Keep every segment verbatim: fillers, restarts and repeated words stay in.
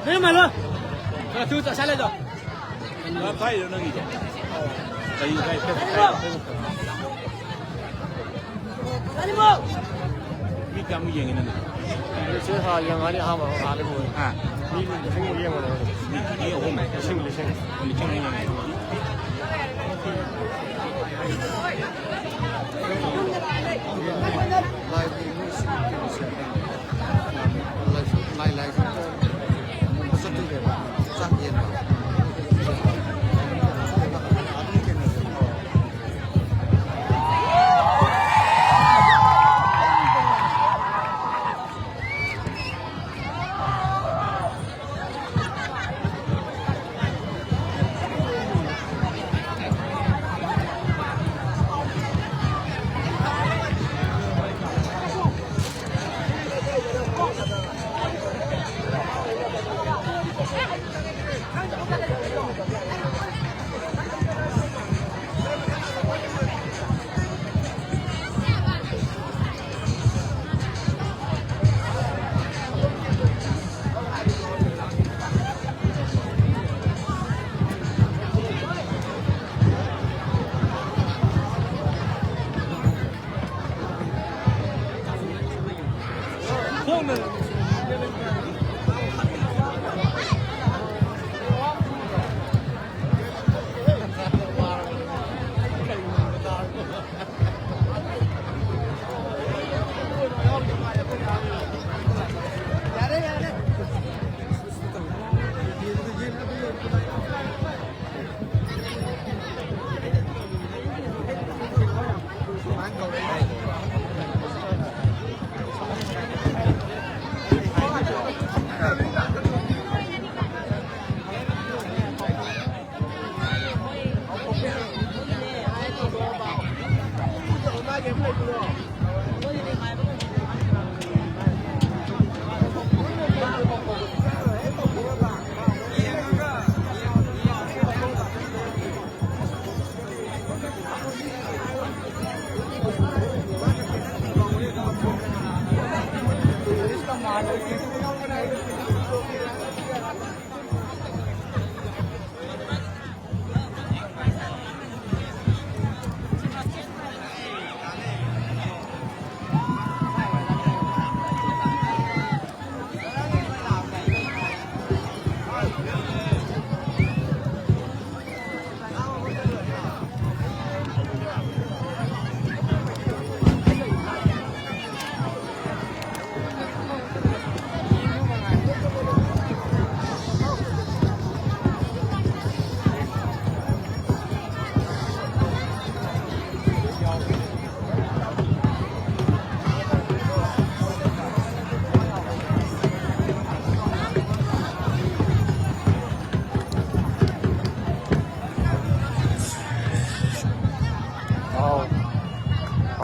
ꯅꯪ ꯃꯥꯜꯂꯣ꯫ ꯈꯔ ꯊꯨ ꯆꯠꯁꯜꯂꯦꯗꯣ꯫ ꯀꯥꯏꯗꯅꯣ ꯅꯪꯒꯤꯗꯣ? ꯀꯔꯤ ꯀꯥꯏ? ꯃꯤ ꯀꯌꯥꯃꯨꯛ ꯌꯦꯡꯉꯤ ꯅꯪꯒꯤꯗꯣ? ꯁꯤ ꯍꯥ ꯌꯦꯡꯉꯅꯤ ꯑꯍꯥꯟꯕ ꯍꯥꯟꯅ ꯂꯣꯏꯔꯦ꯫ ꯍꯥ? ꯃꯤ ꯂꯤꯁꯤꯡ ꯃꯨꯛ ꯌꯦꯡꯕꯅꯦ꯫ ꯃꯤ ꯑꯍꯨꯝ? ꯂꯤꯁꯤꯡ, ꯂꯤꯁꯤꯡ꯫ ꯂꯤꯁꯤꯡ ꯑꯃ ꯌꯦꯡꯉꯤ꯫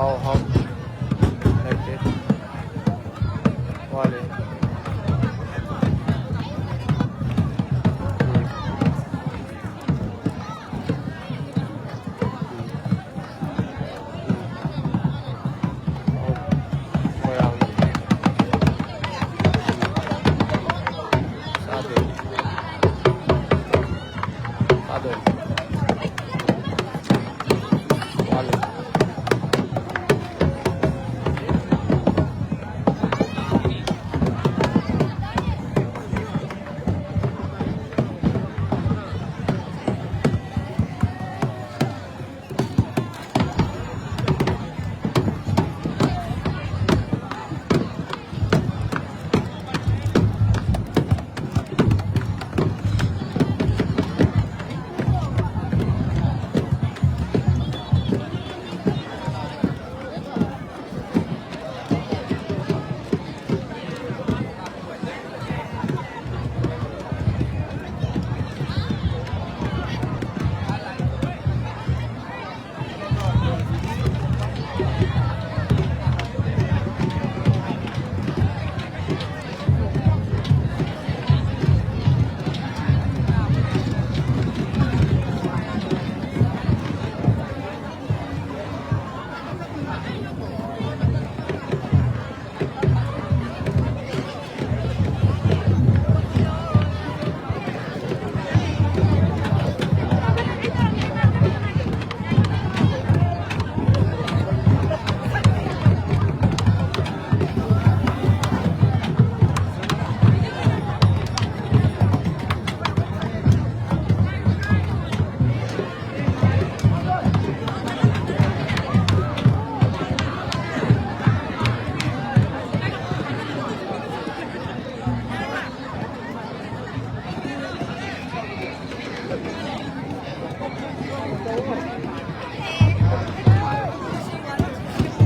ꯍꯥꯎ, ꯍꯥꯎ꯫ ꯂꯩꯇꯦ꯫ ꯋꯥꯠꯂꯤ꯫ ꯎꯝ꯫ ꯎꯝ꯫ ꯎꯝ꯫ ꯍꯣꯏ, ꯌꯥꯎꯏ꯫ ꯆꯥꯗꯣꯏꯅꯤ꯫ ꯆꯥꯗꯣꯏꯅꯤ꯫ ꯋꯥꯠꯂꯤ꯫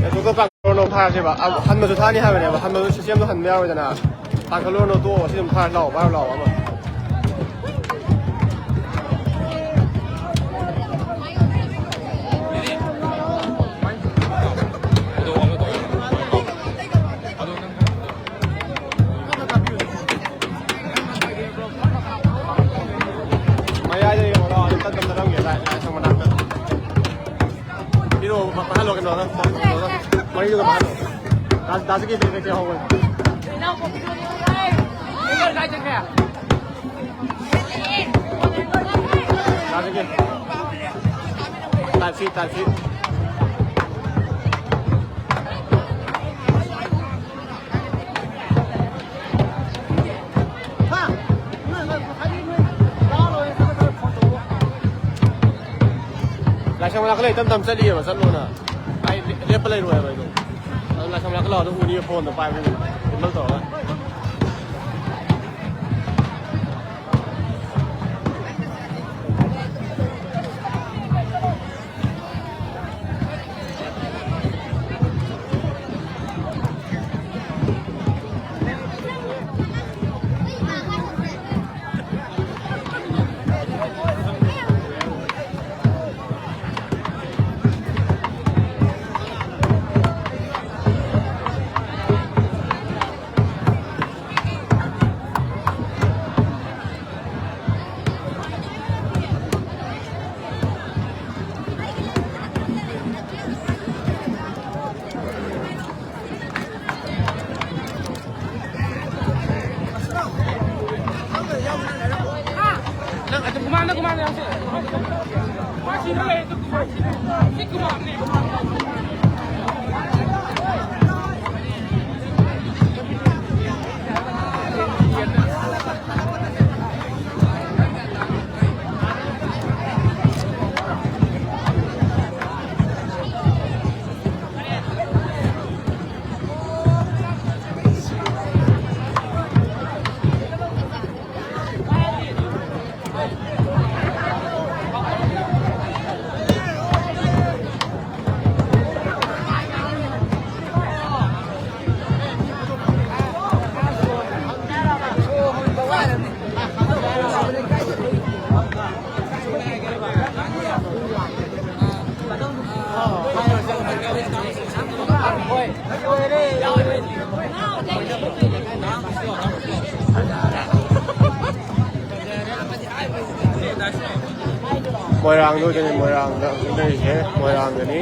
ꯑꯗꯨꯒ ꯄꯥꯡꯀ꯭ꯔꯣꯅꯣ ꯊꯥꯁꯦꯕ꯫ ꯑ, ꯍꯟꯕꯁꯨ ꯊꯥꯅꯤ ꯍꯥꯏꯕꯅꯦꯕ꯫ ꯍꯟꯕꯗꯨ ꯁꯤꯁꯇꯦꯝꯗꯣ ꯍꯟꯕ ꯌꯥꯔꯣꯏꯗꯅ꯫ ꯄꯥꯡꯀ꯭ꯔꯣꯅꯣ ꯇꯣꯛꯑꯣ꯫ ꯁꯤ ꯑꯗꯨꯝ ꯊꯥꯔ ꯂꯥꯛꯑꯣ꯫ ꯚꯥꯏ ꯂꯥꯛꯑꯣ ꯑꯃ꯫ ꯄꯥꯍꯜꯂꯣ, ꯀꯩꯅꯣꯗ, ꯀꯩꯅꯣꯗ, ꯃꯔꯤꯗꯨꯗ ꯄꯥꯍꯜꯂꯣ꯫ ꯗꯥ, ꯗꯥ ꯖꯤꯀꯤ ꯕꯦꯛ ꯕꯦꯛꯁꯦ ꯍꯧꯍꯧꯕꯅꯤ꯫ ꯗꯥ ꯖꯤꯀꯤ꯫ ꯇꯥꯏꯞ ꯁꯤ, ꯇꯥꯏꯞ ꯁꯤ꯫ ꯂꯥꯏꯁꯪ ꯃꯅꯥꯛꯇ ꯂꯩ, ꯇꯞ ꯇꯞ ꯆꯠꯂꯤꯑꯕ, ꯆꯠꯂꯣꯅ꯫ ꯑꯩ ꯂꯦꯞꯄ ꯂꯩꯔꯣꯏ ꯍꯥꯏꯕ ꯑꯩꯗꯣ꯫ ꯑꯗꯨ ꯂꯥꯏꯁꯪ ꯃꯅꯥꯛꯇ ꯂꯥꯛꯑꯣ, ꯑꯗꯨꯝ ꯎꯅꯤꯌꯦ, ꯐꯣꯟꯗꯣ ꯄꯥꯏꯕꯅꯤꯅ, ꯏꯃꯜ ꯇꯧꯔꯒ꯫ ꯃꯣꯏꯔꯥꯡꯗ ꯑꯣꯏꯗꯣꯏꯅꯤ, ꯃꯣꯏꯔꯥꯡꯗ ꯂꯩꯔꯤꯁꯦ ꯃꯣꯏꯔꯥꯡꯗꯅꯤ꯫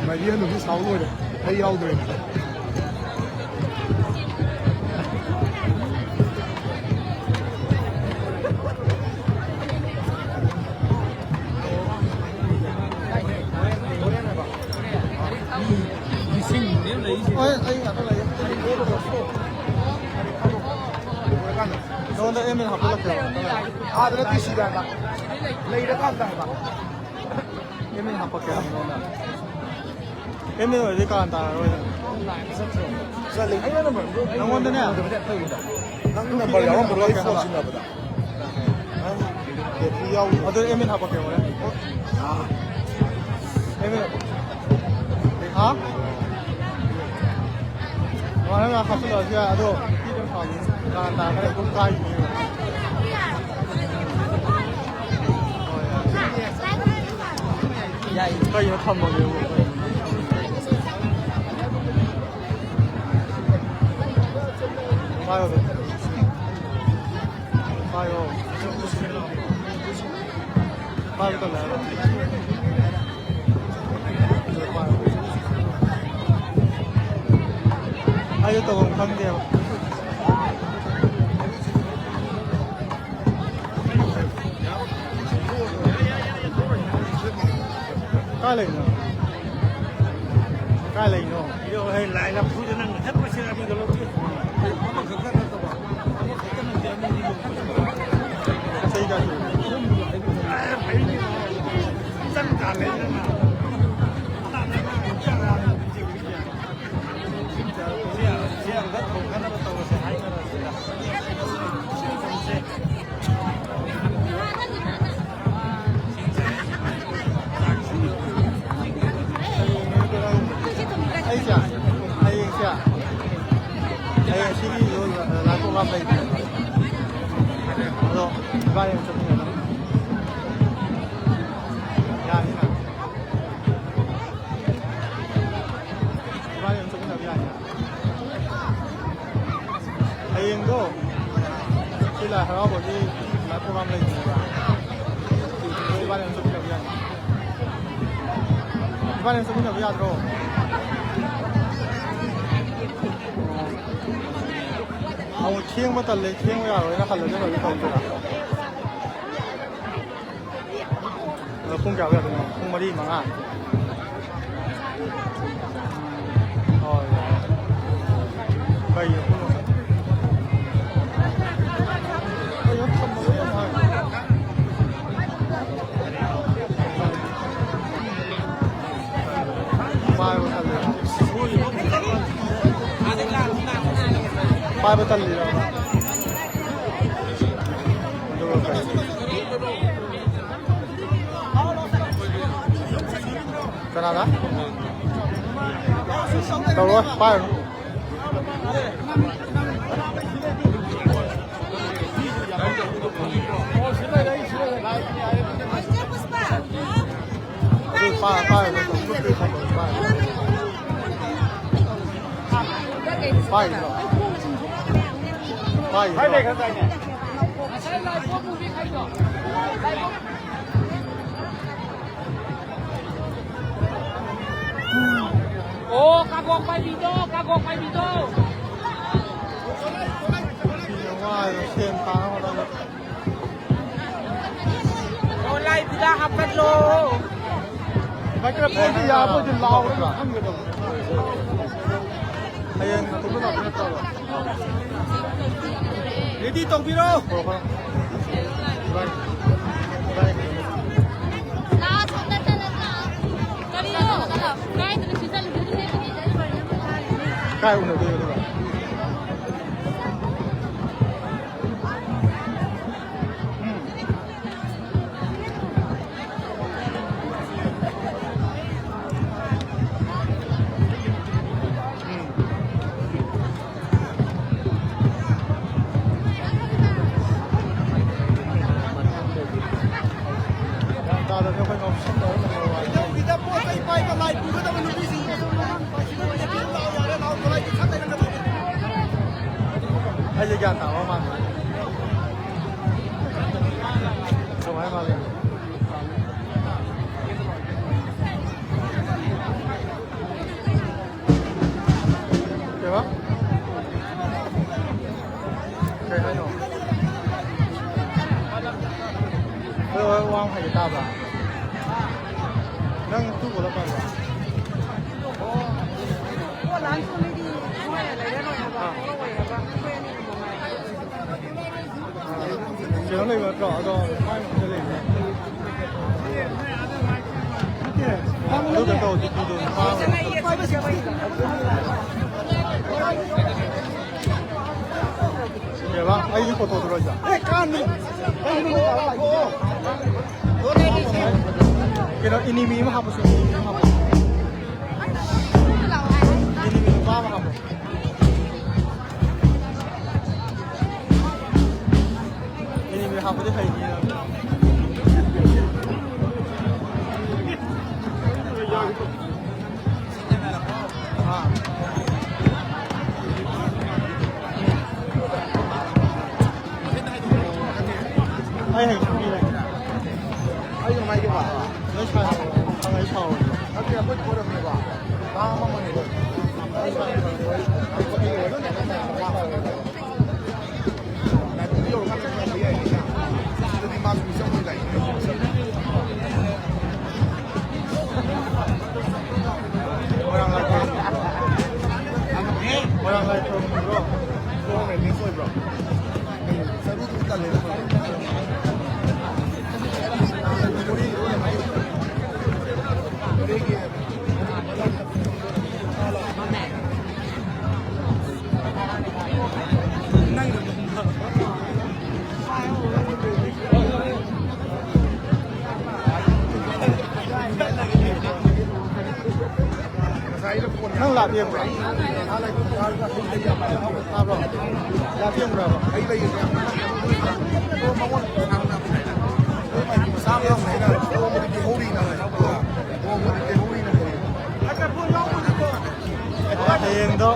ꯃꯥꯏꯔꯦꯟꯗꯨꯗꯤ ꯁꯥꯎ ꯂꯣꯏꯔꯦ, ꯑꯩ ꯌꯥꯎꯗ꯭ꯔꯦ꯫ ꯍꯣꯏ, ꯑꯩ ꯉꯥꯛꯇ ꯂꯩꯌꯦ꯫ ꯅꯉꯣꯟꯗ ꯑꯦꯝ ꯑꯦꯜ ꯍꯥꯞꯄꯤꯔꯛꯀꯦ꯫ ꯑꯥꯗ ꯅꯠꯇꯦ, ꯁꯤꯗ ꯍꯥꯏꯕ꯫ ꯂꯩꯔꯀꯥꯟꯗ ꯍꯥꯏꯕ꯫ ꯑꯦꯝ ꯑꯦꯜ ꯍꯥꯞꯄꯛꯀꯦ ꯍꯥꯏꯕ ꯅꯉꯣꯟꯗ꯫ ꯑꯦꯝ ꯑꯦꯜ ꯑꯣꯏꯔꯗꯤ ꯀꯥꯟ ꯇꯥꯔꯔꯣꯏꯗ꯫ ꯆꯠꯂꯦ꯫ ꯑꯩꯅ ꯅꯝꯕꯔꯗꯣ ꯅꯪꯉꯣꯟꯗꯅꯦ꯫ ꯅꯪ ꯅꯝꯕꯔ ꯌꯥꯎꯔꯝꯃꯔꯣꯏ ꯑꯩ ꯐꯣꯟ ꯁꯤꯟꯅꯕꯗ꯫ ꯅꯪ ꯕꯦꯇ꯭ꯔꯤ ꯌꯥꯎꯗ꯭ꯔꯣ? ꯑꯗꯨ ꯑꯦꯝ ꯑꯦꯜ ꯍꯥꯞꯄꯛꯀꯦ ꯍꯣꯔꯦꯟ꯫ M L. ꯍꯥ? ꯃꯥꯅ ꯉꯥꯏꯍꯥꯛ ꯍꯥꯞꯆꯤꯜꯂꯛꯑꯁꯨ ꯌꯥꯏ, ꯑꯗꯣ ꯅꯨꯄꯤꯗ ꯁꯥꯎꯅꯤ꯫ ꯀꯥꯟ ꯇꯥꯔꯒꯗꯤ ꯑꯗꯨꯝ ꯀꯥꯏꯈꯤꯅꯦꯕ꯫ ꯍꯣꯏ, ꯌꯥꯏ꯫ ꯀꯩꯅꯣ ꯊꯝꯃꯒꯦꯕꯨ? ꯄꯥꯏꯌꯣ ꯑꯗꯨꯝ꯫ ꯄꯥꯏꯌꯣ꯫ ꯄꯥꯏꯕ ꯇꯜꯂꯦ ꯍꯥꯏꯕ꯫ ꯑꯩꯁꯨ ꯇꯧꯐꯝ ꯈꯪꯗꯦꯕ꯫ ꯀꯥꯏ ꯂꯩꯅꯣ? ꯀꯥꯏ ꯂꯩꯅꯣ? ꯏꯗꯣ, ꯍꯦ, ꯂꯥꯏ ꯂꯐꯨꯗ ꯅꯪ ꯍꯦꯛ ꯄꯩꯁꯥ ꯑꯅꯤꯒ ꯂꯧꯒꯦ꯫ ꯑꯃꯈꯛꯇ ꯅꯠꯇꯕ, ꯑꯃꯈꯛꯇ ꯅꯠꯇꯦ, ꯑꯅꯤ ꯑꯅꯤ ꯂꯧꯒꯦ꯫ ꯆꯩ ꯆꯥꯗꯣꯏꯅꯦ꯫ ꯑꯦ, ꯐꯩꯅꯦ꯫ ꯆꯪ ꯇꯥꯜꯂꯦ ꯅꯪꯅ꯫ ꯁꯤ, ꯁꯤ ꯑꯝꯇ ꯊꯣꯡꯅꯅꯕ ꯇꯧꯔꯁꯦ, ꯍꯥꯏꯅꯔꯁꯤꯗ꯫ ꯂꯩꯕꯅꯦꯕ꯫ ꯑꯗꯣ ꯏꯕꯥꯅꯤ ꯑꯗꯨꯝ ꯆꯠꯃꯤꯟꯅꯔꯒ ꯌꯥꯅꯤꯅ꯫ ꯏꯕꯥꯅꯤ ꯑꯗꯨꯝ ꯆꯠꯃꯤꯟꯅꯕ ꯌꯥꯅꯤ꯫ ꯍꯌꯦꯡꯗꯣ ꯁꯤ ꯂꯥꯏ ꯍꯔꯥꯎꯕꯒꯤ ꯂꯥꯏ ꯄ꯭ꯔꯣꯒ꯭ꯔꯥꯝ ꯂꯩꯕꯅꯦꯕ꯫ ꯏꯕꯥꯅꯤ ꯑꯗꯨꯝ ꯆꯠꯃꯤꯟꯅꯕ ꯌꯥꯅꯤ꯫ ꯏꯕꯥꯅꯤ ꯑꯗꯨꯝ ꯆꯠꯃꯤꯟꯅꯕ ꯌꯥꯗ꯭ꯔꯣ? ꯑꯃꯨꯛ ꯊꯦꯡꯕ ꯇꯜꯂꯦ, ꯊꯦꯡꯕ ꯌꯥꯔꯣꯏꯅ ꯍꯜꯂꯁꯦ ꯂꯣꯏꯔꯦ ꯇꯧꯗꯣꯏꯔꯥ? ꯑꯗꯣ ꯄꯨꯡ ꯀꯌꯥ ꯌꯥꯗꯣꯏꯅꯣ? ꯄꯨꯡ ꯃꯔꯤ, ꯃꯉꯥ? ꯍꯣꯏ, ꯌꯥꯏ꯫ ꯀꯩꯒꯤꯅꯣ ꯄꯨꯡ ꯃꯉꯥ? ꯀꯩꯅꯣ ꯊꯝꯃꯒ ꯌꯥꯝ ꯍꯥꯏ꯫ ꯄꯥꯏꯕ ꯇꯜꯂꯤꯔꯣ? ꯄꯥꯏꯕ ꯇꯜꯂꯤꯔꯣ? ꯑꯗꯨꯒ ꯀꯩ? ꯀꯅꯥꯗ? ꯇꯧꯔꯣꯏ, ꯄꯥꯏꯔꯨꯅꯨ꯫ ꯄꯥꯏ, ꯄꯥꯏ, ꯄꯥꯏ꯫ ꯄꯥꯏꯗ꯭ꯔꯣ? ꯄꯥꯏꯗ꯭ꯔꯣ? ꯑꯣ, ꯀꯥꯒꯣꯛ ꯄꯥꯏꯕꯤꯗꯣ, ꯀꯥꯒꯣꯛ ꯄꯥꯏꯕꯤꯗꯣ꯫ ꯁꯦꯟ ꯇꯥꯅꯕ ꯍꯣꯠꯅꯕꯗ꯫ ꯑꯣ, ꯂꯥꯏꯚꯇ ꯍꯥꯞꯀꯠꯂꯣ꯫ ꯃꯥꯏꯀ꯭ꯔꯣꯐꯣꯟꯗꯤ ꯌꯥꯕ ꯑꯣꯏꯗꯤ ꯂꯥꯎꯔꯒ ꯈꯪꯒꯗꯧꯕꯅꯦ꯫ ꯍꯌꯦꯡ ꯅꯇꯣꯝꯇ ꯂꯥꯛꯄ ꯅꯠꯇ꯭ꯔꯕ? ꯔꯦꯗꯤ ꯇꯧꯕꯤꯔꯣ꯫ ꯍꯣꯏ, ꯍꯣꯏ꯫ ꯀꯔꯤꯅꯣ? ꯀꯥꯏꯗꯅꯣ ꯁꯤ ꯆꯠꯂꯤꯗꯨꯕꯨ? ꯀꯥꯏ ꯎꯅꯗꯣꯏꯕ ꯑꯗꯨꯒ? ꯎꯝ꯫ ꯑꯩꯁꯦ ꯒ꯭ꯌꯥꯟ ꯇꯥꯕ ꯃꯥꯟꯗꯦ꯫ ꯀꯃꯥꯏ ꯃꯥꯜꯂꯤ? ꯀꯩꯕ? ꯀꯩ ꯍꯥꯏꯅꯣ? ꯍꯣꯏ, ꯍꯣꯏ, ꯋꯥ ꯑꯃ ꯍꯥꯏꯒꯦ ꯇꯥꯕ꯭ꯔꯥ? ꯅꯪ ꯇꯨ ꯄꯨꯂꯞ ꯄꯥꯏꯕ꯭ꯔꯥ? ꯑꯣ, ꯂꯥꯟ ꯁꯣꯝꯗꯗꯤ ꯅꯨꯡꯉꯥꯏꯅ ꯂꯩꯔꯔꯣꯏ ꯍꯥꯏꯕ, ꯑꯥ꯫ ꯊꯣꯛꯂꯛꯑꯣꯏ ꯍꯥꯏꯕ, ꯑꯩꯈꯣꯏ ꯑꯅꯤ ꯅꯨꯡꯉꯥꯏ꯫ ꯀꯩꯅꯣ ꯂꯩꯕ ꯅꯠꯇ꯭ꯔꯣ? ꯑꯗꯣ ꯃꯥꯏ ꯃꯊꯛꯇ ꯂꯩꯕꯅꯦ꯫ ꯑꯗꯨ ꯀꯩꯅꯣ ꯇꯧ, ꯗꯤꯄꯤꯗꯣ ꯅꯨꯄꯥ ꯑꯃ꯫ ꯀꯩꯕ? ꯑꯩꯒꯤ ꯐꯣꯇꯣꯗꯨꯔꯣ ꯍꯥꯏꯁꯦ? ꯀꯩꯅꯣ, ꯏꯅꯤꯃꯤ ꯑꯃ ꯍꯥꯞꯄꯁꯨ, ꯏꯅꯤꯃꯤ ꯑꯃ ꯍꯥꯞꯄꯣ꯫ ꯏꯅꯤꯃꯤ ꯅꯨꯄꯥ ꯑꯃ ꯍꯥꯞꯄꯣ꯫ ꯑꯦꯅꯤꯃꯦ ꯍꯥꯞꯄꯗꯤ ꯍꯩꯅꯤ ꯅꯪ꯫ ꯑꯥ꯫ ꯑꯩ ꯍꯩꯅꯤ꯫ ꯑꯩ ꯀꯃꯥꯏ ꯇꯧꯕ? ꯅꯣꯏ ꯁꯥꯏ ꯍꯪꯉꯛꯏ ꯁꯥꯎꯔꯣꯏꯗ꯭ꯔꯣ? ꯅꯠꯇꯦ, ꯑꯩꯈꯣꯏ ꯈꯣꯏꯔꯝꯅꯦꯕ꯫ ꯂꯥꯡ ꯑꯃ ꯃꯅꯦꯕ꯫ ꯃꯣꯏꯔꯥꯡ ꯂꯥꯏ ꯈꯨꯔꯨꯝꯕ꯭ꯔꯣ? ꯃꯣꯏꯔꯥꯡ ꯂꯥꯏ ꯈꯨꯔꯨꯝꯕ꯭ꯔꯣ? ꯆꯔꯨꯗꯨ ꯇꯜꯂꯦꯗ꯫ ꯅꯪ ꯂꯥꯛꯄ ꯌꯦꯡꯕ꯭ꯔꯥ? ꯇꯥꯕ꯭ꯔꯣ? ꯂꯥꯛꯄ ꯌꯦꯡꯕ꯭ꯔꯥꯕ? ꯍꯌꯦꯡꯗꯣ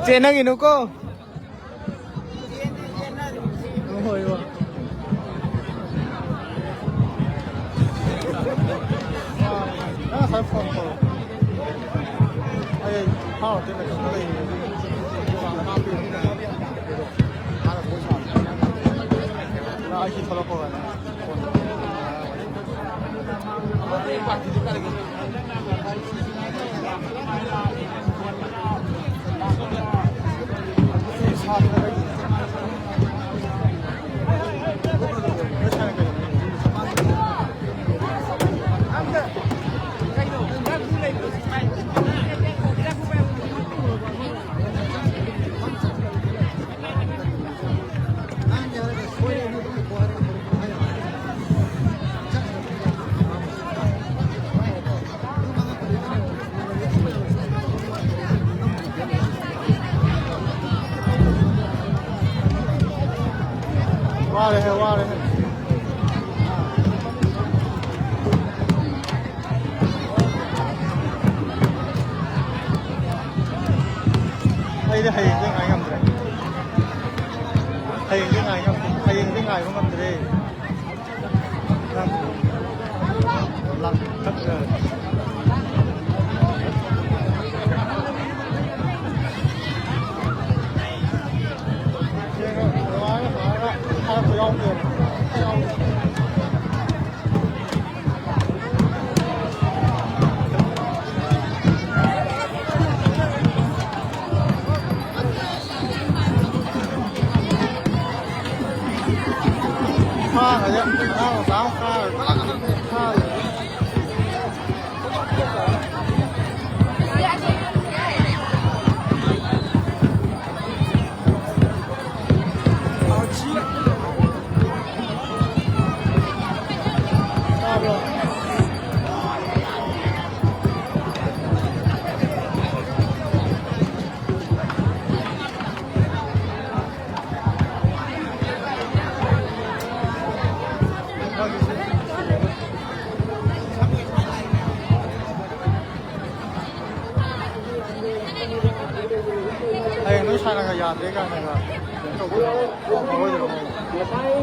ꯆꯦꯟꯅꯒꯤꯅꯨꯀꯣ꯫ ꯍꯣꯏ, ꯍꯣꯏ꯫ ꯅꯪ ꯉꯁꯥꯏ ꯐꯣꯟ ꯇꯧꯔꯛꯄ꯫ ꯑꯩ ꯐꯥꯎꯔꯛꯇꯦ, ꯂꯩꯔꯝꯃꯦ꯫ ꯃꯥꯅ ꯐꯣꯟ ꯁꯥꯕꯅꯦ꯫ ꯑꯩ ꯁꯤ ꯊꯣꯛꯂꯛꯄꯒꯅꯦ ꯐꯣꯟ꯫ ꯋꯥꯔꯦꯍꯦ, ꯋꯥꯔꯦꯍꯦ꯫ ꯑꯩꯗꯤ ꯍꯌꯦꯡꯗꯤ ꯉꯥꯏ ꯉꯝꯗ꯭ꯔꯦ꯫ ꯍꯌꯦꯡꯗꯤ ꯉꯥꯏ ꯉꯝꯗꯦ꯫ ꯍꯌꯦꯡꯗꯤ ꯉꯥꯏꯕ ꯉꯝꯗ꯭ꯔꯦ꯫ ꯂꯥꯡꯈꯠꯈ꯭ꯔꯦ꯫ ꯐꯥꯈ꯭ꯔꯦ꯫ ꯑꯉꯥꯡ ꯃꯆꯥ ꯑꯃ ꯐꯥꯈ꯭ꯔꯦ꯫ ꯐꯥꯈ꯭ꯔꯦ꯫ ꯁꯥꯟꯅꯒ ꯌꯥꯗ꯭ꯔꯦ ꯀꯥꯏꯅꯒ ꯀꯩꯅꯣ ꯇꯧꯕꯗꯣ ꯄꯥꯎ ꯐꯥꯎꯔꯛꯏꯗꯅ ꯃꯣꯏꯅ꯫ ꯉꯁꯥꯏ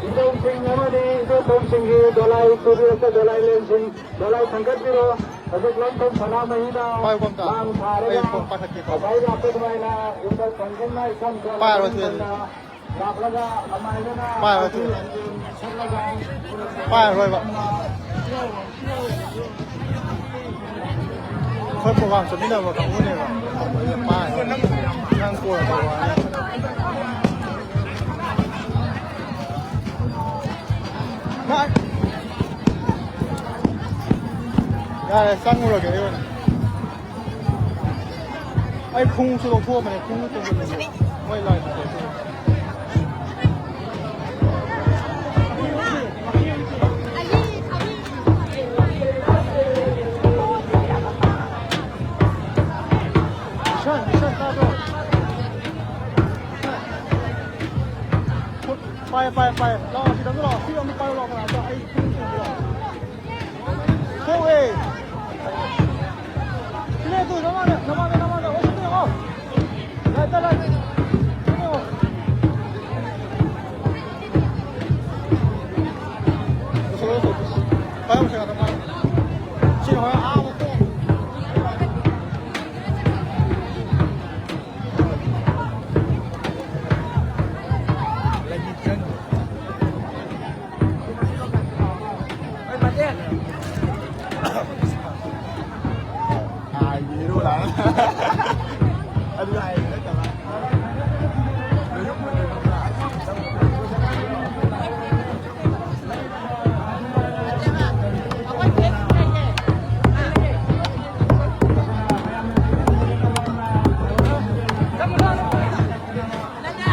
ꯏꯆꯧꯁꯤꯡ ꯑꯃꯗꯤ ꯏꯆꯧꯊꯧꯁꯤꯡꯒꯤ ꯗꯣꯂꯥꯏ ꯇꯨꯔꯦꯜꯗ ꯗꯣꯂꯥꯏ ꯂꯦꯟꯁꯤꯡ ꯗꯣꯂꯥꯏ ꯊꯥꯡꯒꯠꯄꯤꯔꯣ꯫ ꯍꯧꯖꯤꯛ ꯂꯣꯟꯐꯝ ꯁꯅꯥꯃꯍꯤꯅ ꯄꯥꯏꯌꯨꯀꯣ ꯑꯝꯇ꯫ ꯃꯥꯡ ꯊꯥꯔꯒ ꯑꯩ ꯐꯣꯟ ꯄꯥꯏꯈꯠꯀꯦꯀꯣ꯫ ꯉꯁꯥꯏ ꯂꯥꯛꯄ ꯑꯗꯨꯃꯥꯏꯅ ꯏꯆꯧ ꯊꯧꯁꯤꯡꯅ ꯏꯆꯝ ꯆꯝꯅ ꯄꯥꯏꯔꯣ ꯃꯅꯤꯡ ꯑꯗꯨꯗꯤ꯫ ꯇꯝꯅ ꯂꯥꯛꯂꯒ ꯑꯃꯥꯏꯅꯅ ꯄꯥꯏꯔꯣ ꯑꯗꯨꯗꯤ꯫ ꯄꯥꯏꯔꯔꯣꯏꯕ꯫ ꯑꯩꯈꯣꯏ ꯄ꯭ꯔꯣꯒ꯭ꯔꯥꯝ ꯆꯠꯃꯤꯟꯅꯕ ꯀꯥꯡꯕꯨꯅꯦꯕ꯫ ꯑꯗꯨꯗ ꯄꯥꯏꯔꯣꯏ꯫ ꯅꯪ ꯀꯣꯟꯅ ꯇꯧꯔꯣ ꯍꯥꯏꯔꯒ꯫ ꯌꯥꯔꯦ, ꯆꯪꯉꯨꯔꯒꯦ ꯑꯩ ꯑꯣꯏꯅ꯫ ꯑꯩ ꯈꯣꯡꯎꯞꯁꯨ ꯂꯧꯊꯣꯛꯑꯝꯕꯅꯦ, ꯈꯣꯡꯎꯞ ꯇꯣꯡꯁꯤꯜꯂꯁꯦ꯫ ꯃꯣꯏ ꯂꯥꯏ ꯈꯣꯡꯎꯞꯁꯨ꯫ ꯏꯁꯥꯟ, ꯏꯁꯥꯟ ꯇꯥꯕ꯭ꯔꯣ? ꯄꯥꯏ, ꯄꯥꯏ, ꯄꯥꯏ꯫ ꯂꯥꯛꯑꯣ, ꯁꯤꯗ ꯑꯃꯨꯛ ꯂꯥꯛꯑꯣ꯫ ꯁꯤ ꯑꯃꯨꯛ ꯄꯥꯏꯔꯣ, ꯂꯥꯛꯑꯣ, ꯀꯅꯥ ꯑꯝꯇ꯫ ꯑꯩ ꯈꯣꯡꯎꯞ ꯇꯣꯡꯒꯦ ꯂꯥꯛꯑꯣ꯫ ꯊꯣꯛꯑꯦ꯫ ꯁꯤꯅꯦ, ꯇꯨ, ꯅꯃꯥꯡꯗ, ꯅꯃꯥꯡꯗ, ꯅꯃꯥꯡꯗ꯫ ꯑꯣ, ꯁꯤꯗ ꯌꯦꯡꯉꯣ꯫ ꯂꯥꯏꯠꯇ, ꯂꯥꯏꯠꯇ꯫ ꯁꯤꯗ ꯌꯦꯡꯉꯣ꯫ ꯂꯣꯏꯁꯜꯂꯣ, ꯂꯣꯏꯁꯜꯂꯣ꯫ ꯄꯥꯏꯔꯝꯃꯣ, ꯁꯤ ꯉꯥꯛꯇ ꯄꯥꯏꯔꯝꯃꯣ꯫ ꯁꯤꯅ ꯍꯣꯔꯦꯟ ꯑꯥ ꯃꯈꯣꯡ꯫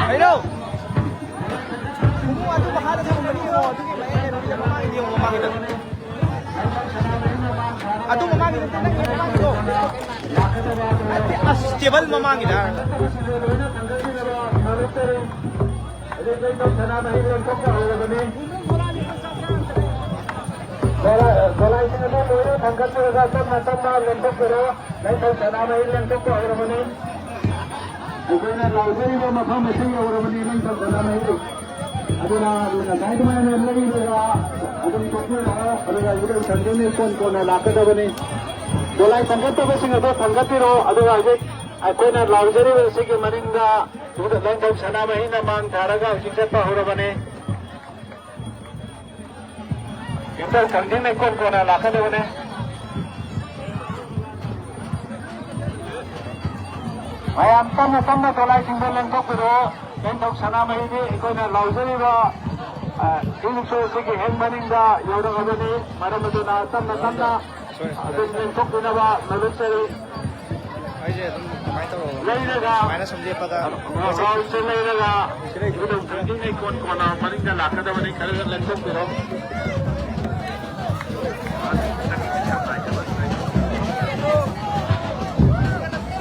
ꯀꯩꯅꯣ? ꯈꯣꯡꯎꯞ ꯑꯗꯨ ꯃꯈꯥꯗ ꯊꯝꯃꯝꯒꯅꯤ, ꯌꯦꯡꯉꯣ, ꯑꯗꯨꯒꯤ ꯃꯌꯥꯏ ꯀꯩꯅꯣꯒꯤꯗ ꯃꯃꯥꯡꯒꯤꯗ ꯌꯦꯡꯉꯣ, ꯃꯃꯥꯡꯒꯤꯗ꯫ ꯑꯗꯨ ꯃꯃꯥꯡꯒꯤꯗ ꯅꯠꯇꯦ, ꯅꯪꯒꯤ ꯃꯃꯥꯡꯒꯤꯗꯣ꯫ ꯅꯠꯇꯦ, ꯑꯁ, ꯇꯦꯕꯜ ꯃꯃꯥꯡꯒꯤꯗ ꯍꯥꯏꯔꯒ꯫ ꯒꯣꯂꯥꯏꯁꯤꯡ ꯑꯗꯨ ꯂꯣꯏꯅ ꯊꯥꯡꯒꯠꯄꯤꯔꯒ ꯇꯞꯅ ꯇꯞꯅ ꯂꯦꯡꯊꯣꯛꯄꯤꯔꯣ꯫ ꯂꯩꯊꯧ ꯁꯅꯥꯃꯍꯤ ꯂꯦꯡꯊꯣꯛꯄ ꯍꯧꯔꯕꯅꯤ꯫ ꯑꯩꯈꯣꯏꯅ ꯂꯥꯎꯖꯔꯤꯕ ꯃꯐꯝ ꯑꯁꯤ ꯌꯧꯔꯕꯅꯤ, ꯂꯩꯐꯝ ꯀꯅꯥ ꯂꯩꯔꯤ? ꯑꯗꯨꯅ ꯉꯁꯥꯏ ꯑꯗꯨꯃꯥꯏꯅ ꯂꯩꯔꯒ ꯑꯗꯨꯝ ꯊꯣꯛꯄꯤꯔꯛꯑꯣ, ꯑꯗꯨꯒ ꯏꯔꯣꯏ ꯁꯟꯗꯦꯅ ꯏꯀꯣꯟ ꯀꯣꯟꯅ ꯂꯥꯛꯀꯗꯕꯅꯤ꯫ ꯗꯣꯂꯥꯏ ꯊꯥꯡꯒꯠꯇꯕꯁꯤꯡ ꯑꯗꯨ ꯊꯥꯡꯒꯠꯄꯤꯔꯣ, ꯑꯗꯨꯒ ꯍꯧꯖꯤꯛ ꯑꯩꯈꯣꯏꯅ ꯂꯥꯎꯖꯔꯤꯕꯁꯤꯒꯤ ꯃꯅꯤꯡꯗ ꯂꯦꯡꯊꯧ ꯁꯅꯥꯃꯍꯤꯅ ꯃꯥꯡ ꯊꯥꯔꯒ ꯍꯧꯖꯤꯛ ꯆꯠꯄ ꯍꯧꯔꯕꯅꯤ꯫ ꯏꯟꯇꯔ ꯈꯪꯖꯤꯟꯅ ꯏꯀꯣꯟ ꯀꯣꯟꯅ ꯂꯥꯛꯀꯗꯕꯅꯦ꯫ ꯃꯌꯥꯝ ꯇꯞꯅ ꯇꯞꯅ ꯗꯣꯂꯥꯏꯁꯤꯡꯗ ꯂꯦꯡꯊꯣꯛꯄꯤꯔꯛꯑꯣ꯫ ꯂꯦꯡꯊꯧ ꯁꯅꯥꯃꯍꯤꯗꯤ ꯑꯩꯈꯣꯏꯅ ꯂꯥꯎꯖꯔꯤꯕ, ꯑ, ꯏꯪꯁꯨ ꯑꯁꯤꯒꯤ ꯍꯦꯛ ꯃꯅꯤꯡꯗ ꯌꯧꯔꯛꯑꯕꯅꯤ꯫ ꯃꯔꯝ ꯑꯗꯨꯅ ꯇꯞꯅ ꯇꯞꯅ ꯑꯗꯨꯝ ꯂꯦꯡꯊꯣꯛꯄꯤꯅꯕ ꯅꯣꯂꯨꯛꯆꯔꯤ꯫ ꯑꯩꯁꯦ ꯑꯗꯨꯝ ꯑꯗꯨꯃꯥꯏꯅ ꯇꯧꯔꯒ ꯂꯩꯔꯒ, ꯑꯗꯨꯃꯥꯏꯅ ꯁꯨꯝ ꯂꯦꯞꯄꯒ ꯍꯣꯏ, ꯍꯣꯏ, ꯁꯤ ꯂꯩꯔꯒ ꯁꯤ ꯂꯩ꯫ ꯏꯕꯨꯙꯧ ꯊꯥꯡꯖꯤꯡ ꯂꯩꯀꯣꯟ ꯀꯣꯟꯅ ꯃꯅꯤꯡꯗ ꯂꯥꯛꯀꯗꯕꯅꯤ, ꯈꯔ ꯈꯔ ꯂꯦꯡꯊꯣꯛꯄꯤꯔꯣ꯫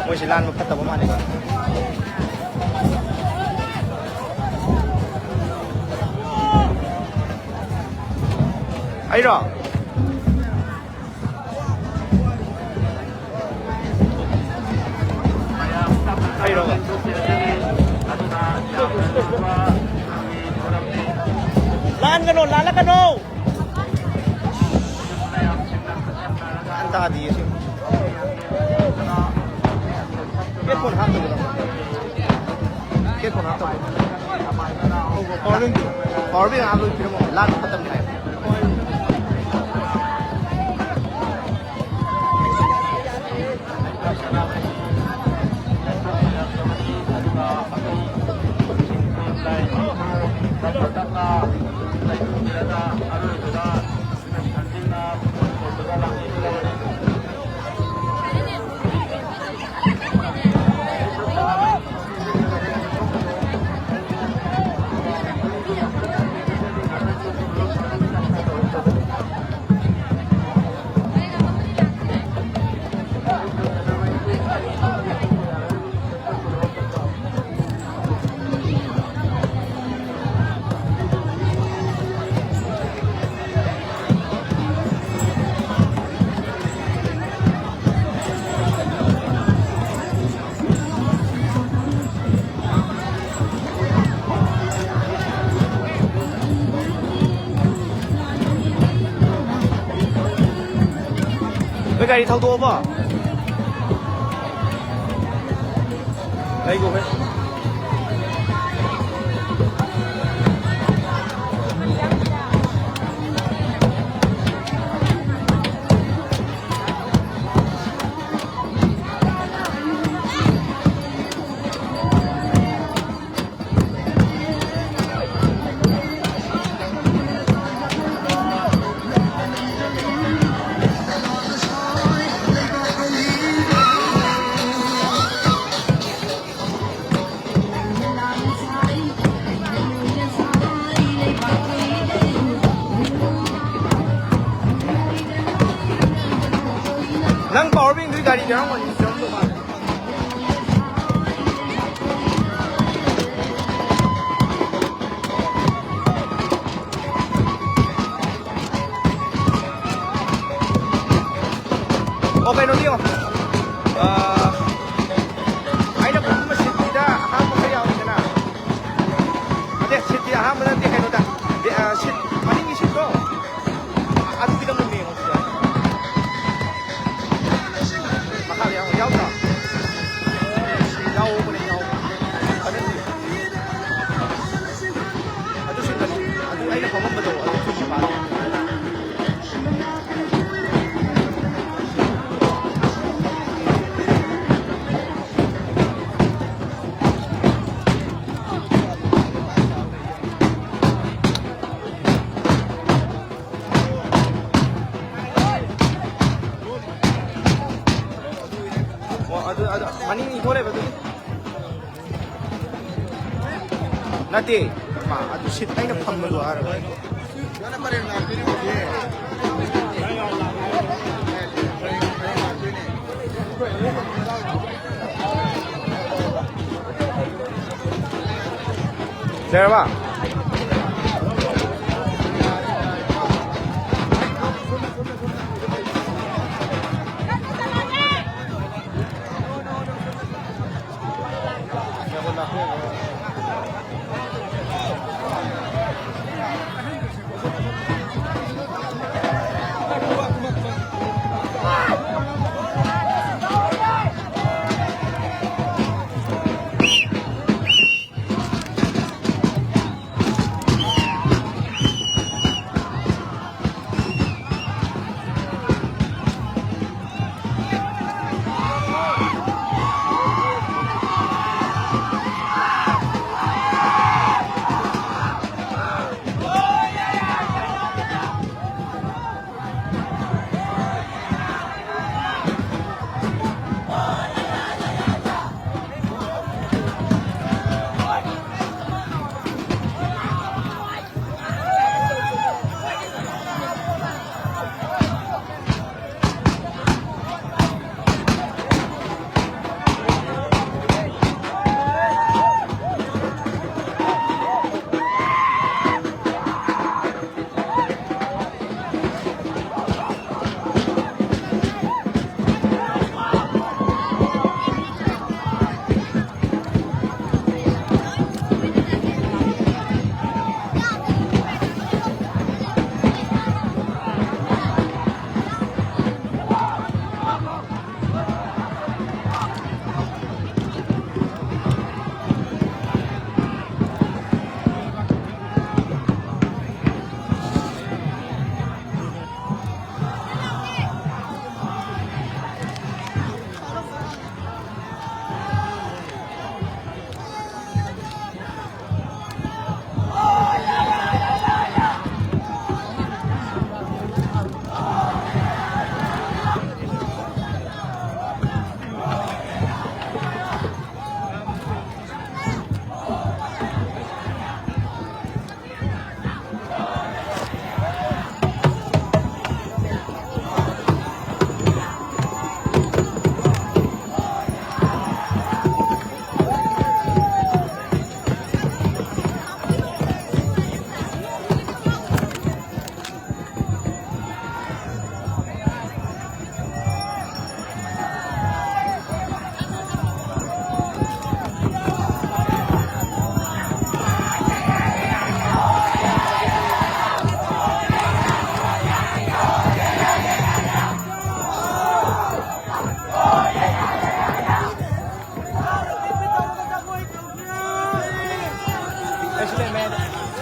ꯃꯣꯏꯁꯤ ꯂꯥꯟꯕ ꯐꯠꯇꯕ ꯃꯥꯜꯂꯦꯀꯣ꯫ ꯑꯩꯔꯣ? ꯂꯥꯟꯒꯅꯣ, ꯂꯥꯜꯂꯛꯀꯅꯣ꯫ ꯒ꯭ꯌꯥꯟ ꯇꯥꯗꯤꯌꯦ ꯁꯤ꯫ ꯍꯦꯠꯐꯣꯟ ꯍꯥꯞꯇꯕꯤꯗ꯫ ꯍꯦꯠꯐꯣꯟ ꯍꯥꯞꯇꯕꯤꯗ꯫ ꯄꯥꯋꯔ ꯕꯦꯡ, ꯄꯥꯋꯔ ꯕꯦꯡ ꯑꯥ ꯂꯣꯏ ꯄꯤꯔꯝꯃꯣ꯫ ꯂꯥꯟ ꯃꯇꯝꯅꯤ ꯍꯥꯏ꯫ ꯒꯥꯔꯤ ꯊꯧꯗꯣꯛꯑꯕꯣ? ꯂꯩꯒꯣ ꯍꯦ꯫ ꯅꯪ power bankꯗꯨꯗꯤ ꯒꯥꯔꯤꯗ ꯌꯥꯎꯔꯝꯒꯅꯤ, ꯌꯥꯎꯔꯝꯗꯧ ꯃꯥꯜꯂꯦ꯫ ꯑꯣ, ꯀꯩꯅꯣꯗꯤ ꯌꯦꯡꯉꯣ꯫ ꯑꯥ, ꯑꯩꯅ ꯐꯝꯕ seatꯇꯨꯗ ꯑꯍꯥꯡꯕ ꯈꯔ ꯌꯥꯎꯋꯤꯗꯅ꯫ ꯅꯠꯇꯦ, seatꯇꯤ ꯑꯍꯥꯡꯕ ꯅꯠꯇꯦ, ꯀꯩꯅꯣꯗ꯫ ꯑꯥ, seat, ꯃꯅꯤꯡꯒꯤ seatꯇꯣ꯫ ꯑꯗꯨꯒꯤꯗ ꯃꯨꯟꯅ ꯌꯦꯡꯉꯣ ꯁꯤꯗ꯫ ꯃꯈꯥꯗ ꯌꯥꯎ-, ꯌꯥꯎꯗ꯭ꯔꯣ? ꯌꯥꯎꯕꯅꯦ, ꯌꯥꯎꯕꯅꯦ꯫ ꯑꯗꯨꯗꯤ ꯑꯗꯨ ꯁꯤꯠꯀꯅꯤ꯫ ꯑꯗꯨ ꯑꯩꯅ ꯐꯝꯃꯝꯕꯗꯣ, ꯑꯗꯨ ꯆꯨꯝꯅ ꯄꯥꯜꯂꯦ꯫ ꯑꯣ, ꯑꯗꯨ, ꯑꯗꯨ, ꯃꯅꯤꯡ ꯏꯟꯊꯣꯔꯛꯑꯦꯕ ꯑꯗꯨꯒꯤ꯫ ꯅꯠꯇꯦ, ꯃꯥ ꯑꯗꯨ seat ꯑꯩꯅ ꯐꯝꯕꯗꯣ ꯍꯥꯏꯔꯒ꯫ ꯂꯩꯔꯕ?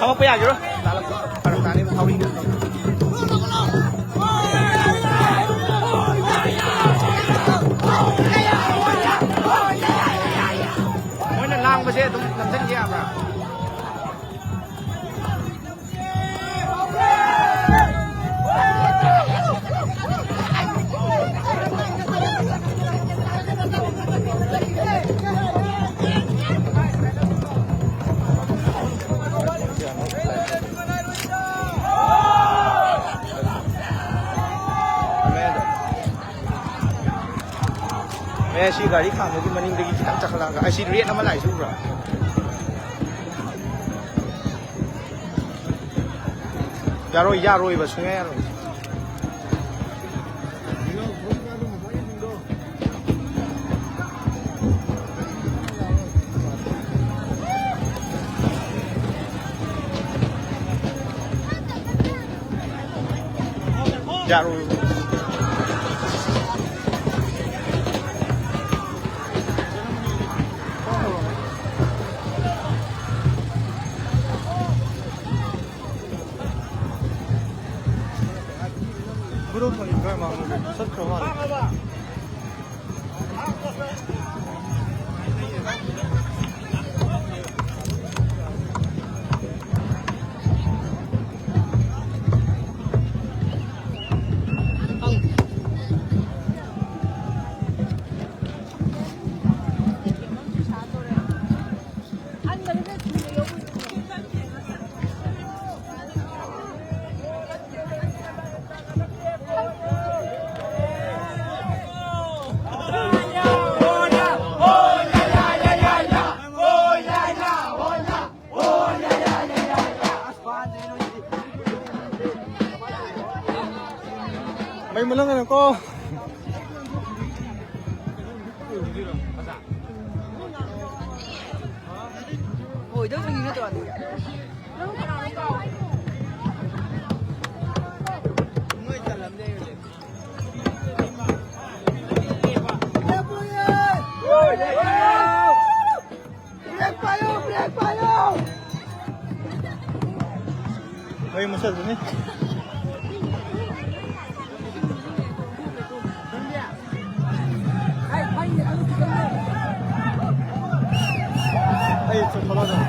ꯊꯣꯛꯄ ꯌꯥꯒꯤꯔꯣꯏ꯫ ꯇꯥꯔꯛꯄ ꯐꯔꯛ ꯇꯥꯅꯦꯕ ꯊꯧꯔꯤꯅ꯫ ꯃꯣꯏꯅ ꯂꯥꯡꯕꯁꯦ ꯑꯗꯨꯝ ꯅꯝꯁꯤꯟꯒꯦ ꯌꯥꯕ꯭ꯔꯥ? ꯃꯌꯥꯏ ꯁꯤ ꯒꯥꯔꯤ ꯈꯥꯝꯕꯒꯤ ꯃꯅꯤꯡꯗꯒꯤ ꯈꯤꯇꯪ ꯆꯈꯠꯂꯛꯑꯒ ꯑꯩ ꯁꯤ ꯔꯦꯠ ꯑꯃ ꯂꯥꯛꯏꯁꯤ ꯎꯕ꯭ꯔꯥ? ꯌꯥꯔꯣꯏ, ꯌꯥꯔꯣꯏꯕ, ꯁꯨꯡꯌꯥ ꯌꯥꯔꯣꯏ꯫ ꯌꯥꯔꯣꯏ꯫ ꯒꯨꯔꯨ ꯊꯣꯡꯉꯤ ꯀꯔꯝꯕ? ꯆꯠꯈ꯭ꯔ ꯃꯥꯜꯂꯦ꯫ ꯃꯩ ꯃꯨꯠꯂꯝꯒꯅꯨꯀꯣ꯫ ꯑꯣꯏꯗꯧ ꯃꯤ ꯅꯠꯇ꯭ꯔꯣ ꯑꯗꯨ? ꯕ꯭ꯔꯦꯛ ꯄꯥꯏꯌꯣ, ꯕ꯭ꯔꯦꯛ ꯄꯥꯏꯌꯣ꯫ ꯑꯩ ꯃꯨꯁꯜꯗꯨꯅꯤ꯫ ꯑꯩ ꯆꯠꯈ꯭ꯔꯣ ꯑꯗꯨꯝ꯫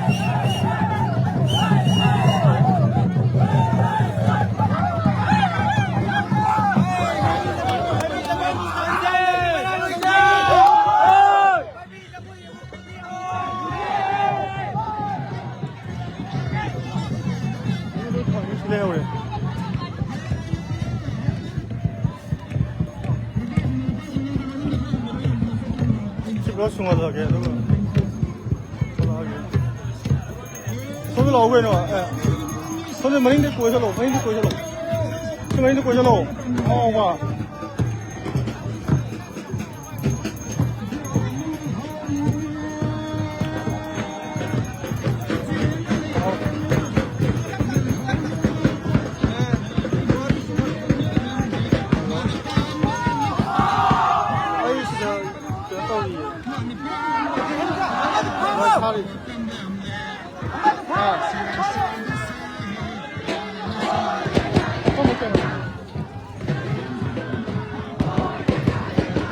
ꯂꯩꯍꯧꯔꯦ꯫ ꯁꯤ ꯄꯨꯂꯞ ꯁꯨꯡꯍꯜꯂꯒꯦ, ꯑꯗꯨꯒ ꯊꯣꯛꯂꯛꯑꯒꯦ꯫ ꯁꯣꯝꯗ ꯂꯥꯛꯑꯣ ꯀꯩꯅꯣ꯫ ꯑꯦ, ꯁꯣꯝꯗ ꯃꯅꯤꯡꯗ ꯀꯣꯏ ꯆꯠꯂꯣ, ꯃꯅꯤꯡꯗ ꯀꯣꯏ ꯆꯠꯂꯣ꯫ ꯁꯤ ꯃꯅꯤꯡꯗ ꯀꯣꯏ ꯆꯠꯂꯣ꯫ ꯑꯉꯥꯎꯕ꯫ ꯑꯩ ꯁꯤꯗ ꯀꯩꯅꯣ ꯇꯧꯔꯤꯌꯦ꯫ ꯃꯣꯏ ꯊꯥꯔꯤ꯫ ꯑꯥ꯫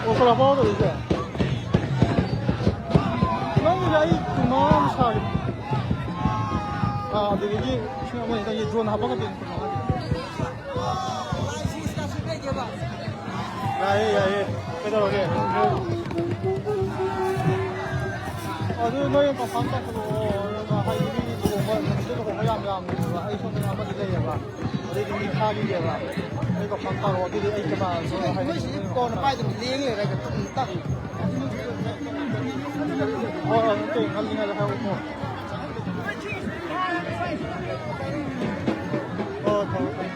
ꯑꯣ, ꯁꯣꯂꯥ ꯄꯥꯎ ꯇꯧꯔꯤꯁꯦ꯫ ꯅꯪꯒꯤꯗꯤ ꯑꯩ ꯀꯨꯟꯃꯉꯥ ꯑꯃ ꯁꯥꯒꯦ꯫ ꯑꯥ, ꯑꯗꯨꯗꯒꯤ ꯂꯤꯁꯤꯡ ꯑꯃ ꯑꯅꯤꯗꯪꯒꯤ ꯗ꯭ꯔꯣꯟ ꯍꯥꯞꯄꯒꯗꯤ ꯀꯨꯟꯃꯉꯥꯒꯤ꯫ ꯌꯥꯏꯌꯦ, ꯌꯥꯏꯌꯦ꯫ ꯀꯩꯗꯧꯔꯒꯦ? ꯑꯗꯨ ꯅꯣꯏ ꯀꯟꯐꯥꯔꯝ ꯇꯧꯁꯜꯂꯛꯑꯣ꯫ ꯑꯗꯨꯒ ꯍꯥꯏꯗꯤ ꯃꯤ ꯂꯨꯍꯣꯡꯕ, ꯅꯨꯃꯤꯠꯇꯨ ꯂꯨꯍꯣꯡꯕ ꯌꯥꯝ ꯌꯥꯝꯃꯦꯕ꯫ ꯑꯩ ꯁꯣꯝꯗ ꯑꯃꯗꯤ ꯂꯩꯌꯦꯕ꯫ ꯑꯗꯨꯗꯤ ꯃꯤ ꯊꯥꯈꯤꯒꯦꯕ꯫ ꯑꯩ ꯀꯟꯐꯥꯔꯝ ꯇꯥꯔꯣ꯫ ꯑꯗꯨꯗꯤ ꯑꯩ ꯀꯅꯥꯅꯣ ꯍꯥꯏꯗꯤ ꯃꯣꯏꯁꯤꯗꯤ ꯀꯣꯟꯅ ꯄꯥꯏꯗꯅ ꯂꯦꯡ ꯂꯩꯔꯒ ꯇꯞꯅ ꯇꯞꯅ꯫ ꯍꯣꯏ, ꯍꯣꯏ, ꯅꯠꯇꯦ, ꯉꯜꯂꯤꯉꯩꯗ ꯍꯥꯏꯔꯛꯑꯣꯀꯣ꯫ ꯍꯣꯏ, ꯍꯣꯏ, ꯍꯣꯏ꯫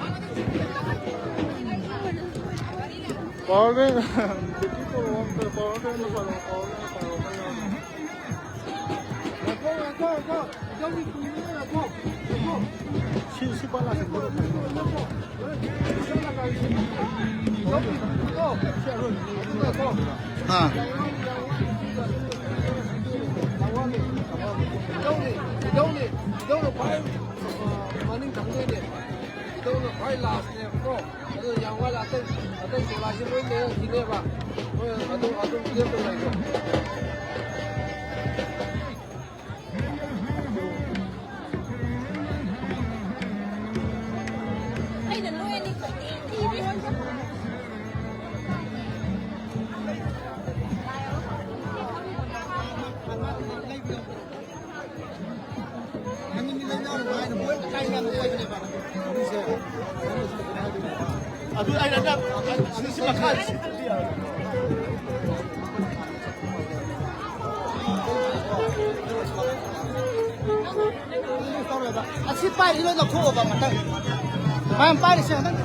ꯄꯥꯋꯔ ꯕꯦꯡ, ꯕꯦꯇ꯭ꯔꯤ ꯄꯣꯔꯛꯑꯣ ꯑꯝꯇ, ꯄꯥꯋꯔ ꯕꯦꯡ ꯑꯃ ꯄꯥꯜꯂꯛꯑꯣ, ꯄꯥꯋꯔ ꯕꯦꯡ ꯑꯃ ꯄꯥꯜꯂꯛꯑꯣ꯫ ꯁꯤ, ꯁꯤ ꯄꯥꯂꯥꯁꯤ ꯄꯨꯔꯛꯑꯣ꯫ ꯁꯤ ꯑꯔꯣꯏꯕ꯫ ꯑꯥ꯫ ꯏꯙꯧꯅ ꯈ꯭ꯋꯥꯏ, ꯑ, ꯃꯅꯤꯡ ꯊꯪꯗꯣꯏꯅꯦ꯫ ꯏꯙꯧꯅ ꯈ꯭ꯋꯥꯏ ꯂꯥꯁꯅꯦꯕꯀꯣ꯫ ꯑꯗꯨ ꯌꯥꯝ ꯋꯥꯠꯂꯦ꯫ ꯑꯇꯩ, ꯑꯇꯩ ꯆꯦꯂꯥꯏꯁꯤ ꯂꯣꯏ ꯂꯩꯔꯛꯈꯤꯅꯦꯕ꯫ ꯍꯣꯏ, ꯑꯗꯨ, ꯑꯗꯨꯝ ꯂꯦꯞꯄ ꯂꯩꯔꯣ꯫ ꯑꯩꯅ ꯅꯣꯏ ꯑꯅꯤ ꯈꯛꯇꯤ ꯊꯤꯕ꯫ ꯑꯗꯨ ꯑꯩꯅ ꯅꯪ ꯑꯁꯤꯁꯤ ꯃꯈꯥ ꯑꯁꯤ ꯄꯥꯏꯔꯤ ꯂꯣꯏ ꯂꯧꯊꯣꯛꯑꯣꯕ ꯃꯊꯪ꯫ ꯃꯌꯥꯝ ꯄꯥꯏꯔꯤꯁꯦ ꯍꯟꯗꯛ꯫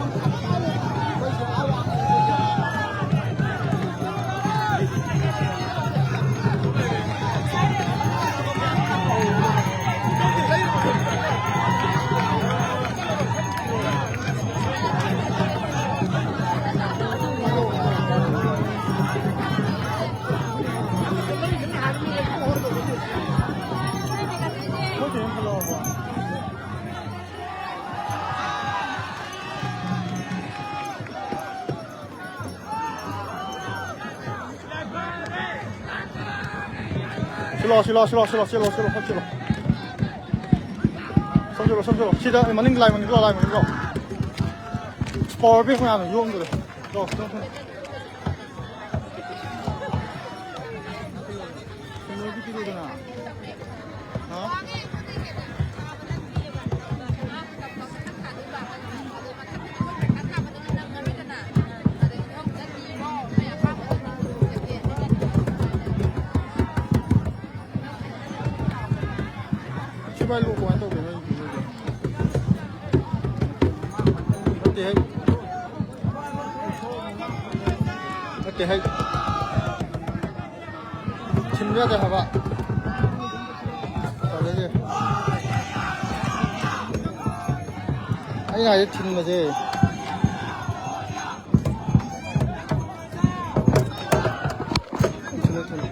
ꯁꯤꯂꯣ, ꯁꯤꯂꯣ, ꯁꯤꯂꯣ, ꯁꯤꯂꯣ, ꯁꯤꯂꯣ, ꯁꯤꯂꯣ, ꯁꯤꯂꯣ, ꯁꯤꯂꯣ꯫ ꯁꯣꯝ ꯁꯤꯂꯣ, ꯁꯣꯝ ꯁꯤꯂꯣ꯫ ꯁꯤꯗ ꯃꯅꯤꯡ ꯂꯥꯏ ꯃꯅꯤꯡ ꯂꯣ, ꯂꯥꯏ ꯃꯅꯤꯡ ꯂꯣ꯫ ꯄꯋꯥꯔ ꯕꯦꯡ ꯃꯌꯥꯝꯅ ꯌꯣꯝꯗꯣꯔꯦ꯫ ꯂꯣ, ꯁꯣꯝ, ꯁꯣꯝ꯫ ꯁꯤꯂꯣꯒꯤ ꯄꯤꯔꯛꯎꯗꯅ꯫ ꯍꯥ? ꯁꯤꯐꯥꯏ ꯂꯣ ꯀꯃꯥꯏꯅ ꯇꯧꯗꯣꯏꯅꯣ? ꯅꯠꯇꯦꯍꯦ꯫ ꯅꯠꯇꯦꯍꯦ꯫ ꯊꯤꯟꯕ ꯌꯥꯗꯦ ꯍꯥꯏꯕ꯫ ꯇꯜꯂꯦꯅꯦ꯫ ꯑꯩꯅ ꯍꯥꯏꯁꯦ ꯊꯤꯟꯕꯁꯦ꯫ ꯊꯤꯜꯂꯣ, ꯊꯤꯜꯂꯣ꯫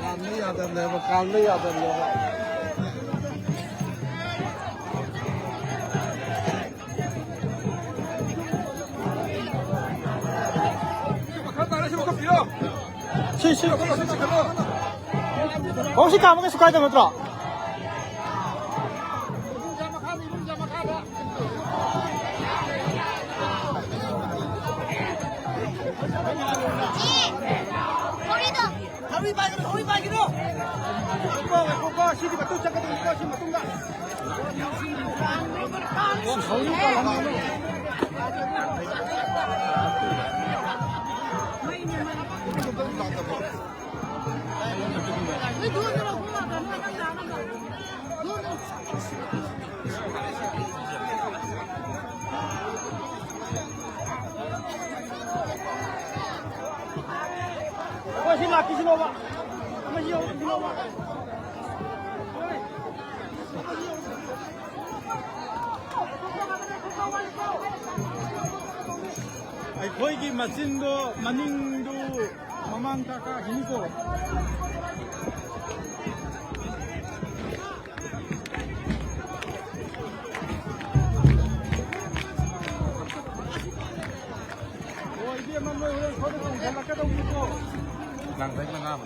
ꯀꯥꯟꯕ ꯌꯥꯗꯕꯅꯦꯕ, ꯀꯥꯟꯕ ꯌꯥꯗꯕꯅꯦꯕ꯫ ꯁꯤ, ꯁꯤ꯫ ꯑꯣ, ꯁꯤ ꯀꯥꯝꯕ ꯀꯩꯁꯨ ꯀꯥꯏꯗꯕ ꯅꯠꯇ꯭ꯔꯣ? ꯊꯧꯔꯤ ꯄꯥꯏꯒꯅꯨ, ꯊꯧꯔꯤ ꯄꯥꯏꯒꯅꯨ꯫ ꯉꯥꯏꯈꯣꯀꯣ, ꯉꯥꯏꯈꯣꯀꯣ, ꯁꯤꯗꯤ ꯃꯇꯨꯡ ꯆꯠꯀꯗꯧꯅꯤꯀꯣ, ꯁꯤ ꯃꯇꯨꯡꯗ꯫ ꯍꯣꯏ, ꯁꯤ ꯂꯥꯛꯈꯤꯁꯤꯅꯣꯕ꯫ ꯑꯃ ꯌꯧꯈꯤꯁꯤꯅꯣꯕ꯫ ꯑꯩꯈꯣꯏꯒꯤ ꯃꯆꯤꯟꯗꯣ ꯃꯅꯤꯡꯗꯨ ꯃꯃꯥꯡ ꯀꯥꯈꯥ ꯍꯤꯅꯤꯀꯣ꯫ ꯑꯣ, ꯏꯕꯦꯝꯃ, ꯅꯣꯏ ꯍꯣꯔꯦꯟ ꯁꯣꯏꯗꯅ ꯆꯣꯡꯁꯤꯜꯂꯛꯀꯗꯧꯅꯤꯀꯣ꯫ ꯂꯥꯡꯕꯩ ꯃꯉꯥ ꯑꯃ꯫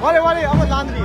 ꯋꯥꯔꯦ, ꯋꯥꯔꯦ, ꯑꯃ ꯂꯥꯟꯗ꯭ꯔꯤ꯫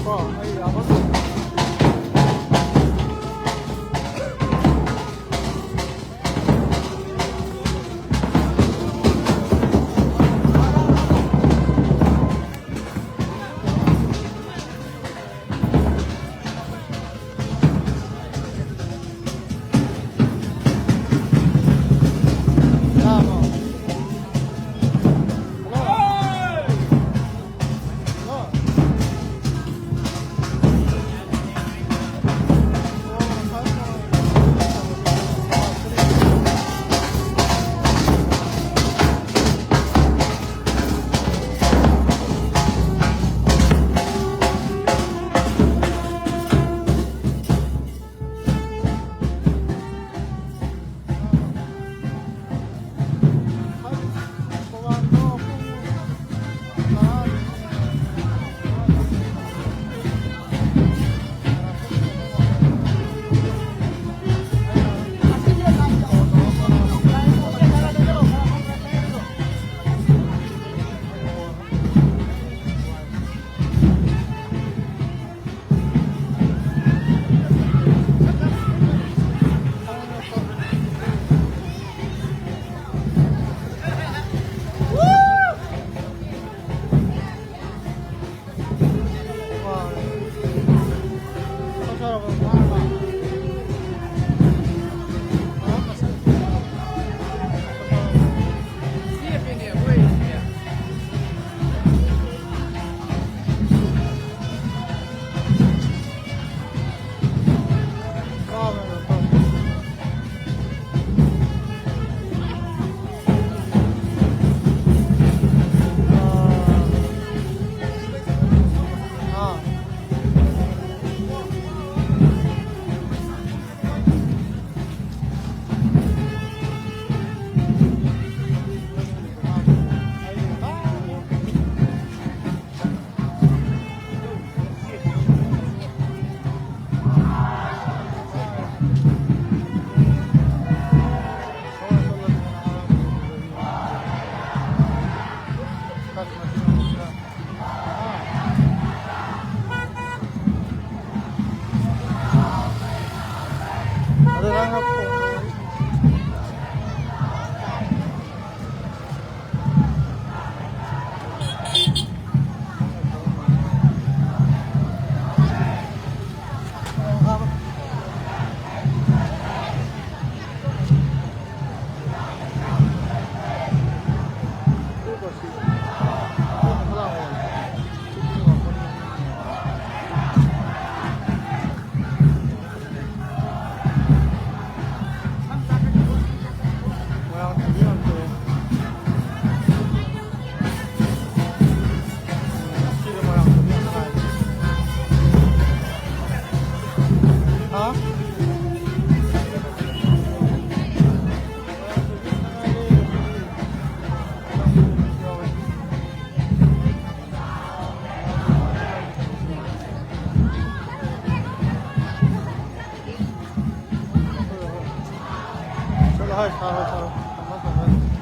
ꯀꯣ, ꯑꯩ ꯌꯥꯕ꯫ ꯊꯥꯔꯣ, ꯊꯥꯔꯣ꯫ ꯊꯝꯃꯣ, ꯊꯝꯃꯣ꯫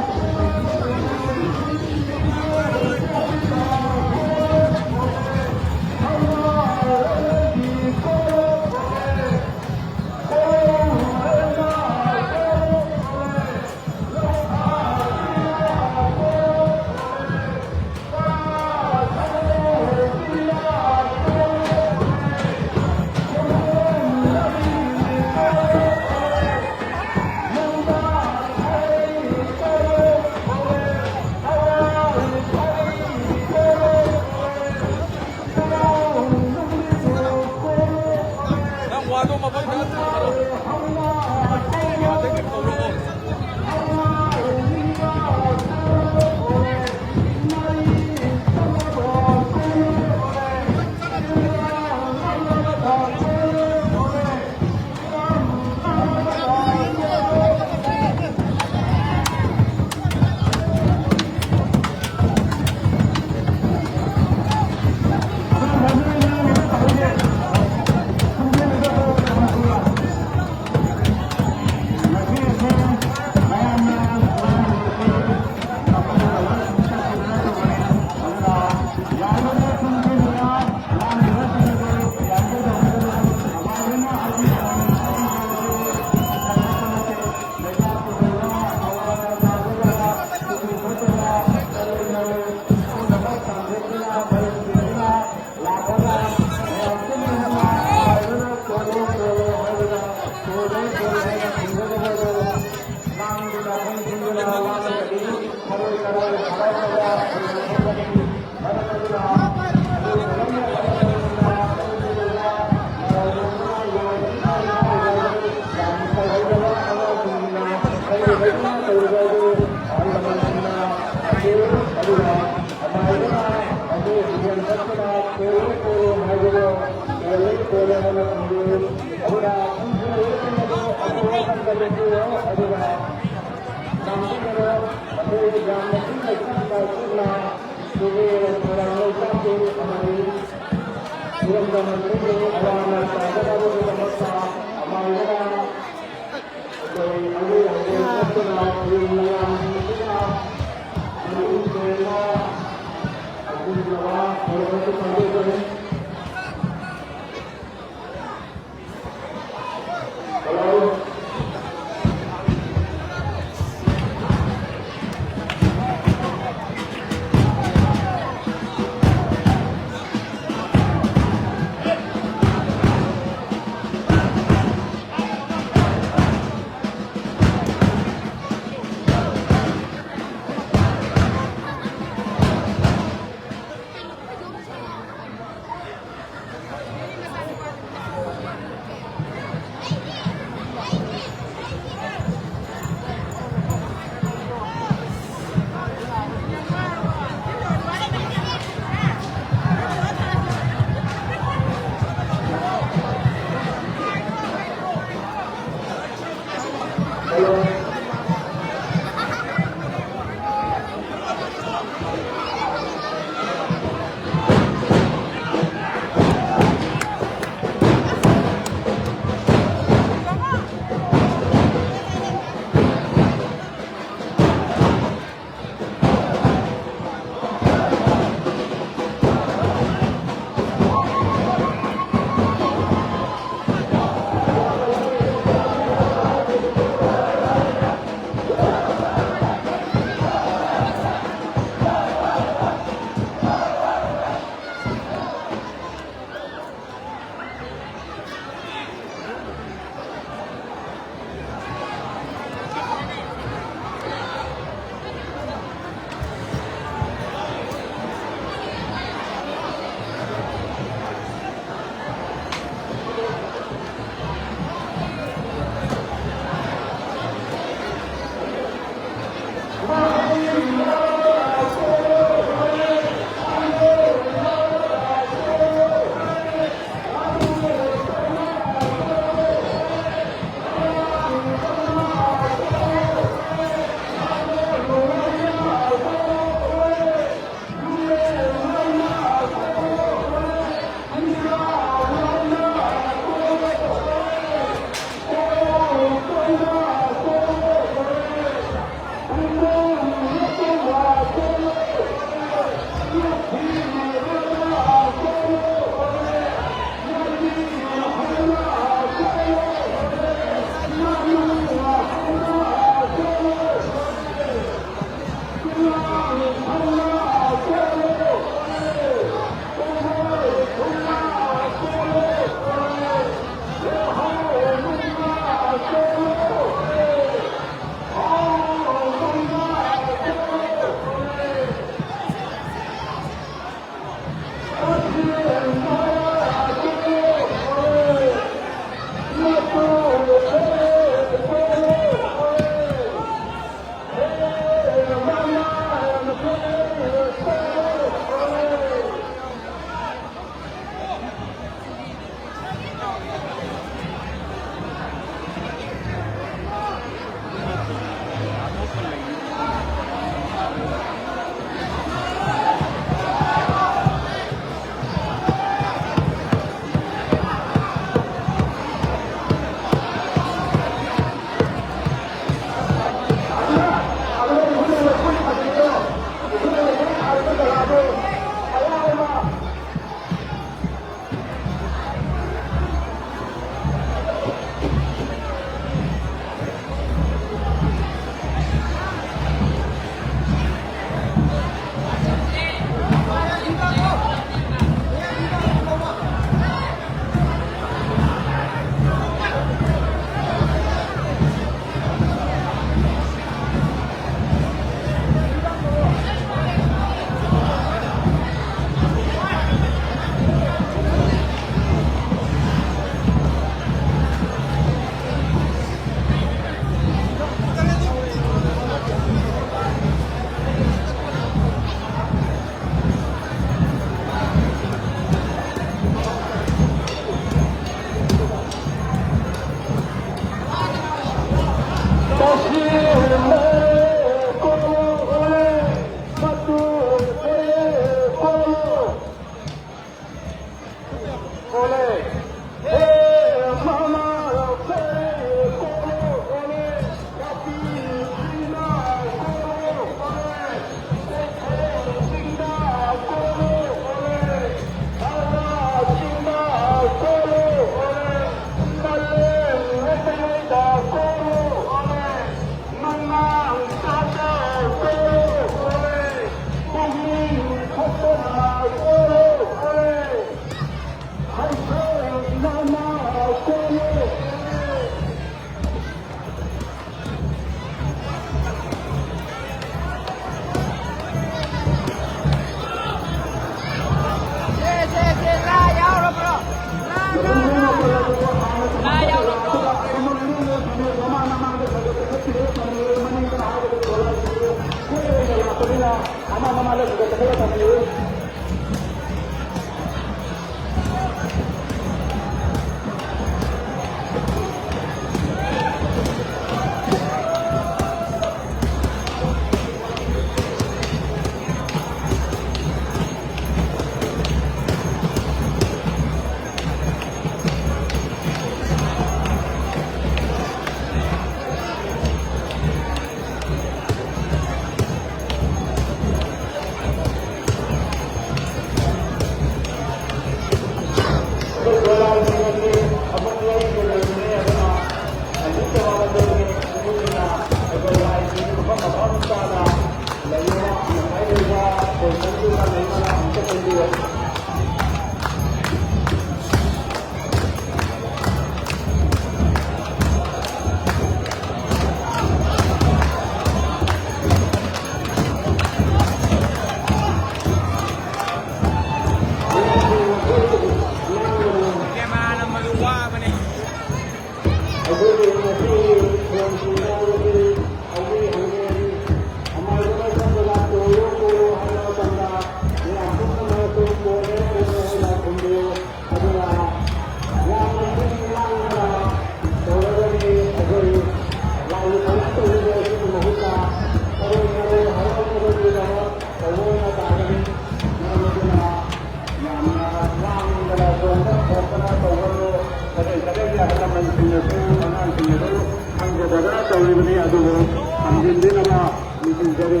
ꯈꯣꯠꯇꯅ ꯇꯧꯒꯅꯨ꯫ ꯀꯔꯤ ꯀꯔꯤꯒꯤ ꯑꯍꯜ ꯂꯃꯟꯁꯤꯡꯅꯁꯨ ꯑꯉꯥꯡꯁꯤꯡꯅꯁꯨ ꯈꯪꯖꯗꯅ ꯇꯧꯔꯤꯕꯅꯤ, ꯑꯗꯨꯕꯨ ꯊꯝꯖꯤꯟꯕꯤꯅꯕ ꯅꯤꯡꯁꯤꯡꯖꯔꯤ꯫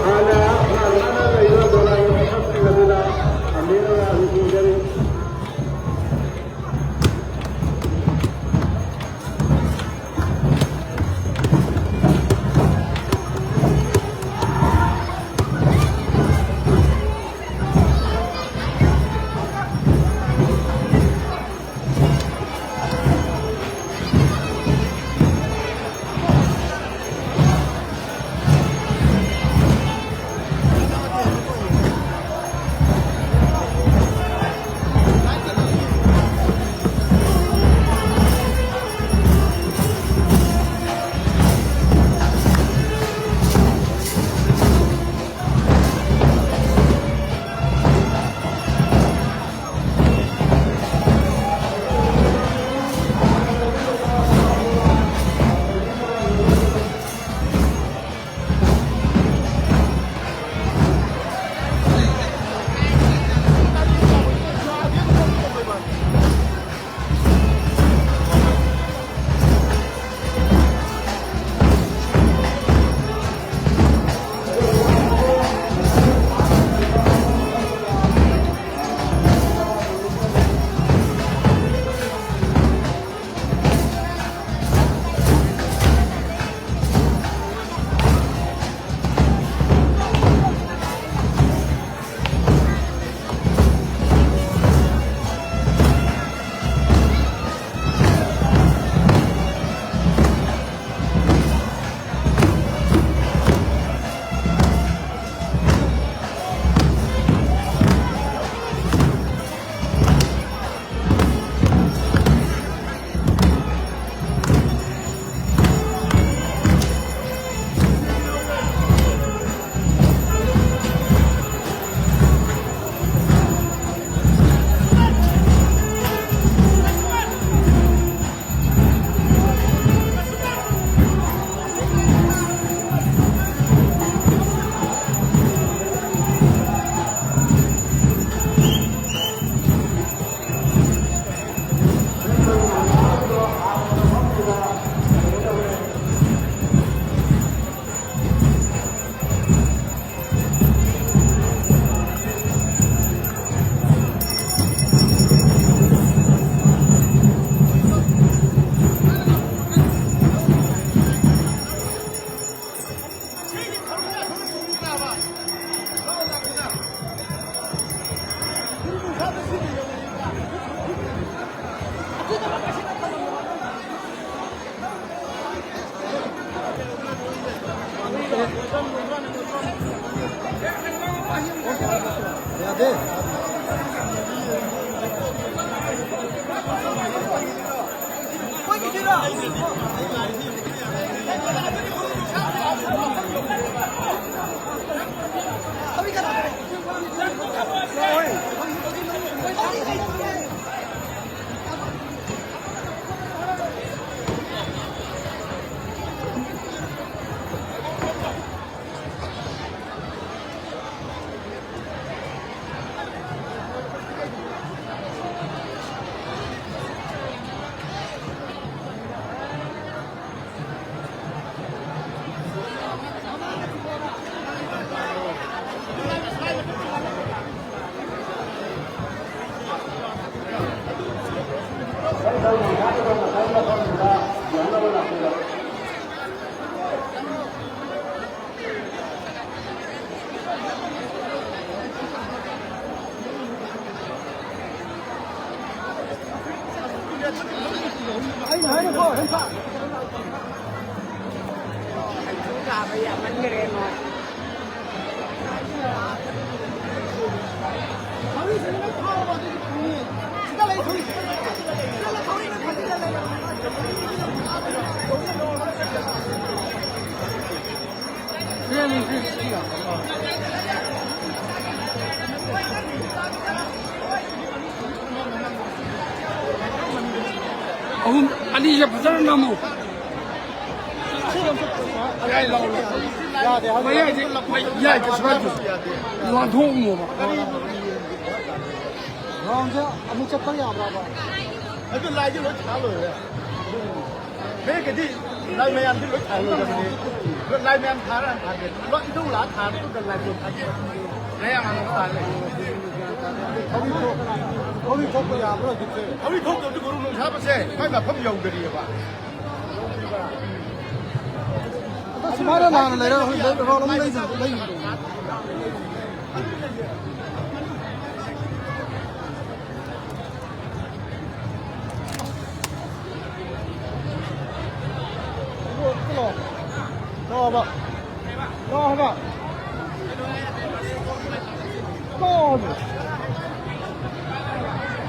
ꯍꯥꯟꯅ ꯃꯥꯅ ꯂꯩꯕ ꯗꯣꯂꯥꯏꯒꯤ ꯃꯐꯝꯁꯤꯡ ꯑꯗꯨꯗ ꯊꯝꯕꯤꯅꯕ ꯅꯤꯡꯁꯤꯡꯖꯔꯤ꯫ ꯑꯩꯅ ꯍꯥꯏꯔꯦꯀꯣ, ꯍꯦꯟꯊ꯫ ꯑꯍꯨꯝ, ꯑꯅꯤꯁꯦ ꯐꯖꯅ ꯅꯝꯃꯨ꯫ ꯌꯥꯏ, ꯂꯥꯎ, ꯂꯥꯎ꯫ ꯌꯥꯗꯦ, ꯍꯧꯖꯤꯛ ꯃꯌꯥꯏꯁꯦ, ꯃꯌꯥꯏ ꯀꯩꯁꯨ ꯀꯥꯏꯗꯦ꯫ ꯂꯥꯟꯊꯣꯛꯑꯝꯃꯣꯕ꯫ ꯒ꯭ꯔꯥꯎꯟꯁꯦ ꯑꯃꯨꯛ ꯆꯠꯄ ꯌꯥꯕ꯭ꯔꯕ? ꯑꯗꯨ ꯂꯥꯏꯗꯤ ꯂꯣꯏ ꯊꯥ ꯂꯣꯏꯔꯦ꯫ ꯐꯦꯛꯀꯤꯗꯤ ꯂꯥꯏ ꯃꯌꯥꯝꯗꯤ ꯂꯣꯏ ꯊꯥ ꯂꯣꯏꯔꯕꯅꯤ꯫ ꯂꯥꯏ ꯃꯌꯥꯝ ꯊꯥꯔ ꯍꯥꯟꯅ ꯊꯥꯒꯦ꯫ ꯂꯣꯏ ꯏꯙꯧ ꯂꯥꯛꯑ ꯊꯥꯔ ꯃꯇꯨꯡꯗ ꯂꯥꯏ ꯄꯣꯠ ꯊꯥꯒꯦ꯫ ꯃꯌꯥꯝ ꯍꯥꯟꯅ ꯊꯥ ꯂꯩ꯫ ꯊꯧꯔꯤ ꯊꯣꯛ-, ꯊꯧꯔꯤ ꯊꯣꯛꯄ ꯌꯥꯕ꯭ꯔꯣ ꯍꯧꯖꯤꯛꯁꯦ? ꯊꯧꯔꯤ ꯊꯣꯛꯇꯕꯗꯤ ꯒꯨꯔꯨ ꯅꯨꯡꯁꯥꯕꯁꯦ ꯃꯥꯏ ꯃꯐꯝ ꯌꯧꯗꯔꯤꯑꯕ꯫ ꯑꯗꯣ ꯁꯨꯃꯥꯏꯅ ꯂꯥꯟꯅ ꯂꯩꯔꯒ ꯍꯧꯖꯤꯛ ꯔꯥꯎꯟ ꯑꯃ ꯂꯩ-, ꯂꯩ-, ꯂꯥꯛꯑꯣꯕ꯫ ꯂꯥꯛꯑꯣꯕ꯫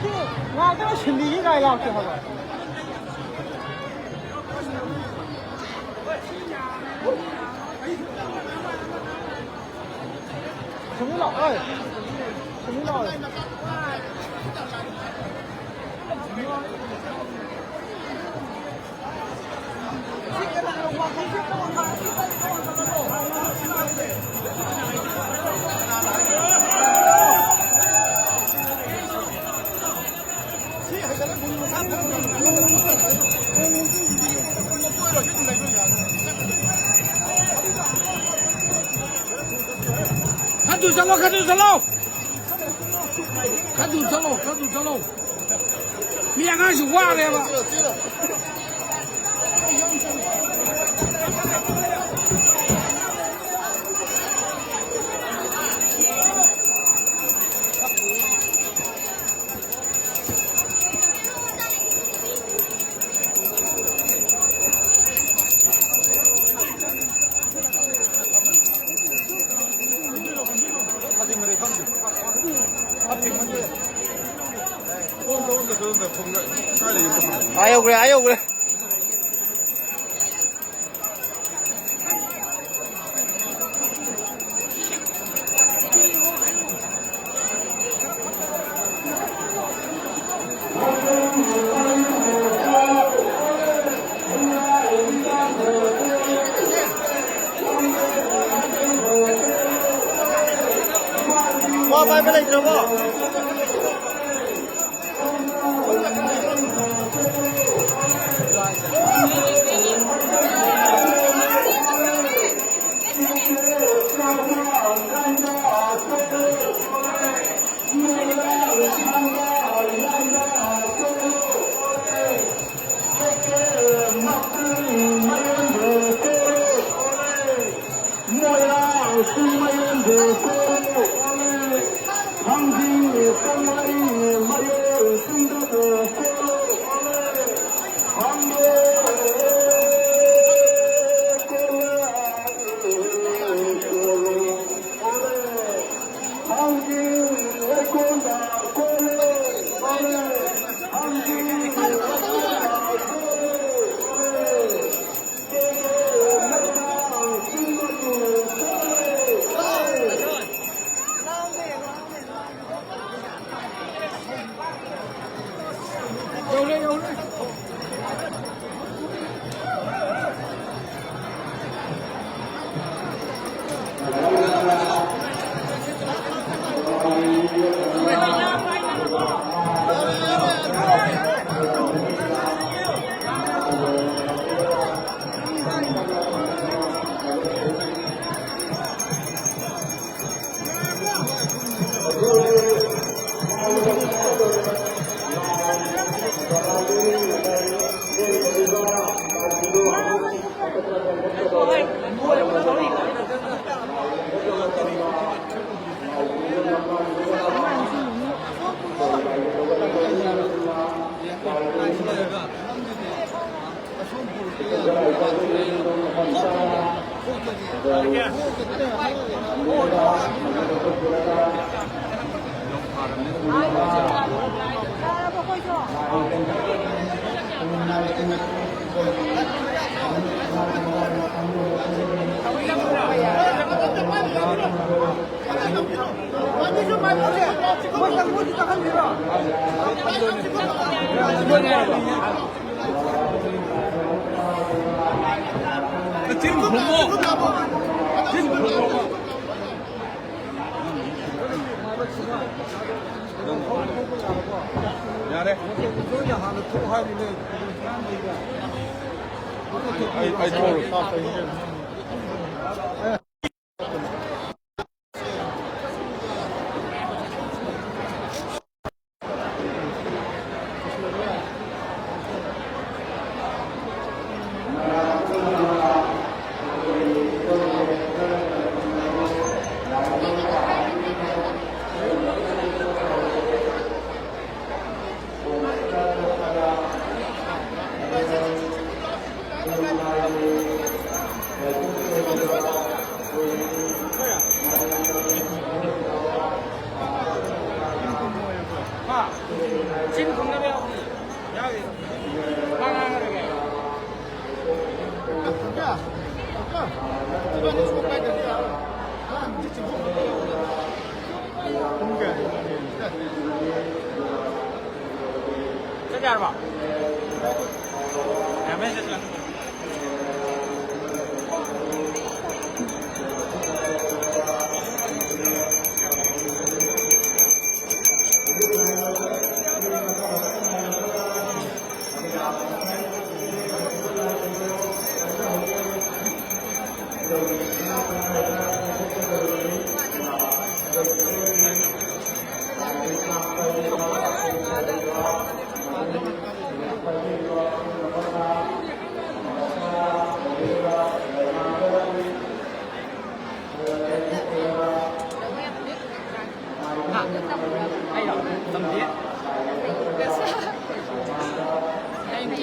ꯁꯤ ꯉꯥꯏꯗꯅ ꯁꯤꯟꯕꯤꯒꯤ ꯉꯥꯏ ꯂꯥꯛꯇꯦ ꯍꯥꯏꯕ꯫ ꯈꯔ ꯊꯨ ꯆꯠꯂꯣ, ꯈꯔ ꯊꯨ ꯆꯠꯂꯣ꯫ ꯈꯔ ꯊꯨ ꯆꯠꯂꯣ, ꯈꯔ ꯊꯨ ꯆꯠꯂꯣ꯫ ꯃꯤ ꯑꯉꯥꯡꯁꯤ ꯋꯥꯔꯦꯕ꯫ ꯑꯥ ꯌꯧꯈ꯭ꯔꯦ, ꯑꯥ ꯌꯧꯈ꯭ꯔꯦ꯫ ꯋꯥ ꯄꯥꯏꯕ ꯂꯩꯇ꯭ꯔꯕꯣ? ꯌꯥꯔꯦ꯫ ꯑꯩ, ꯑꯩ ꯊꯣꯛꯑꯔꯣꯏ꯫ ꯌꯥꯔꯕꯣ? ꯌꯥꯝꯃꯦ, ꯁꯦ, ꯁꯦ꯫ ꯍꯥ? ꯑꯩꯔꯣ? ꯇꯝꯗꯦ꯫ ꯑꯩꯗꯤ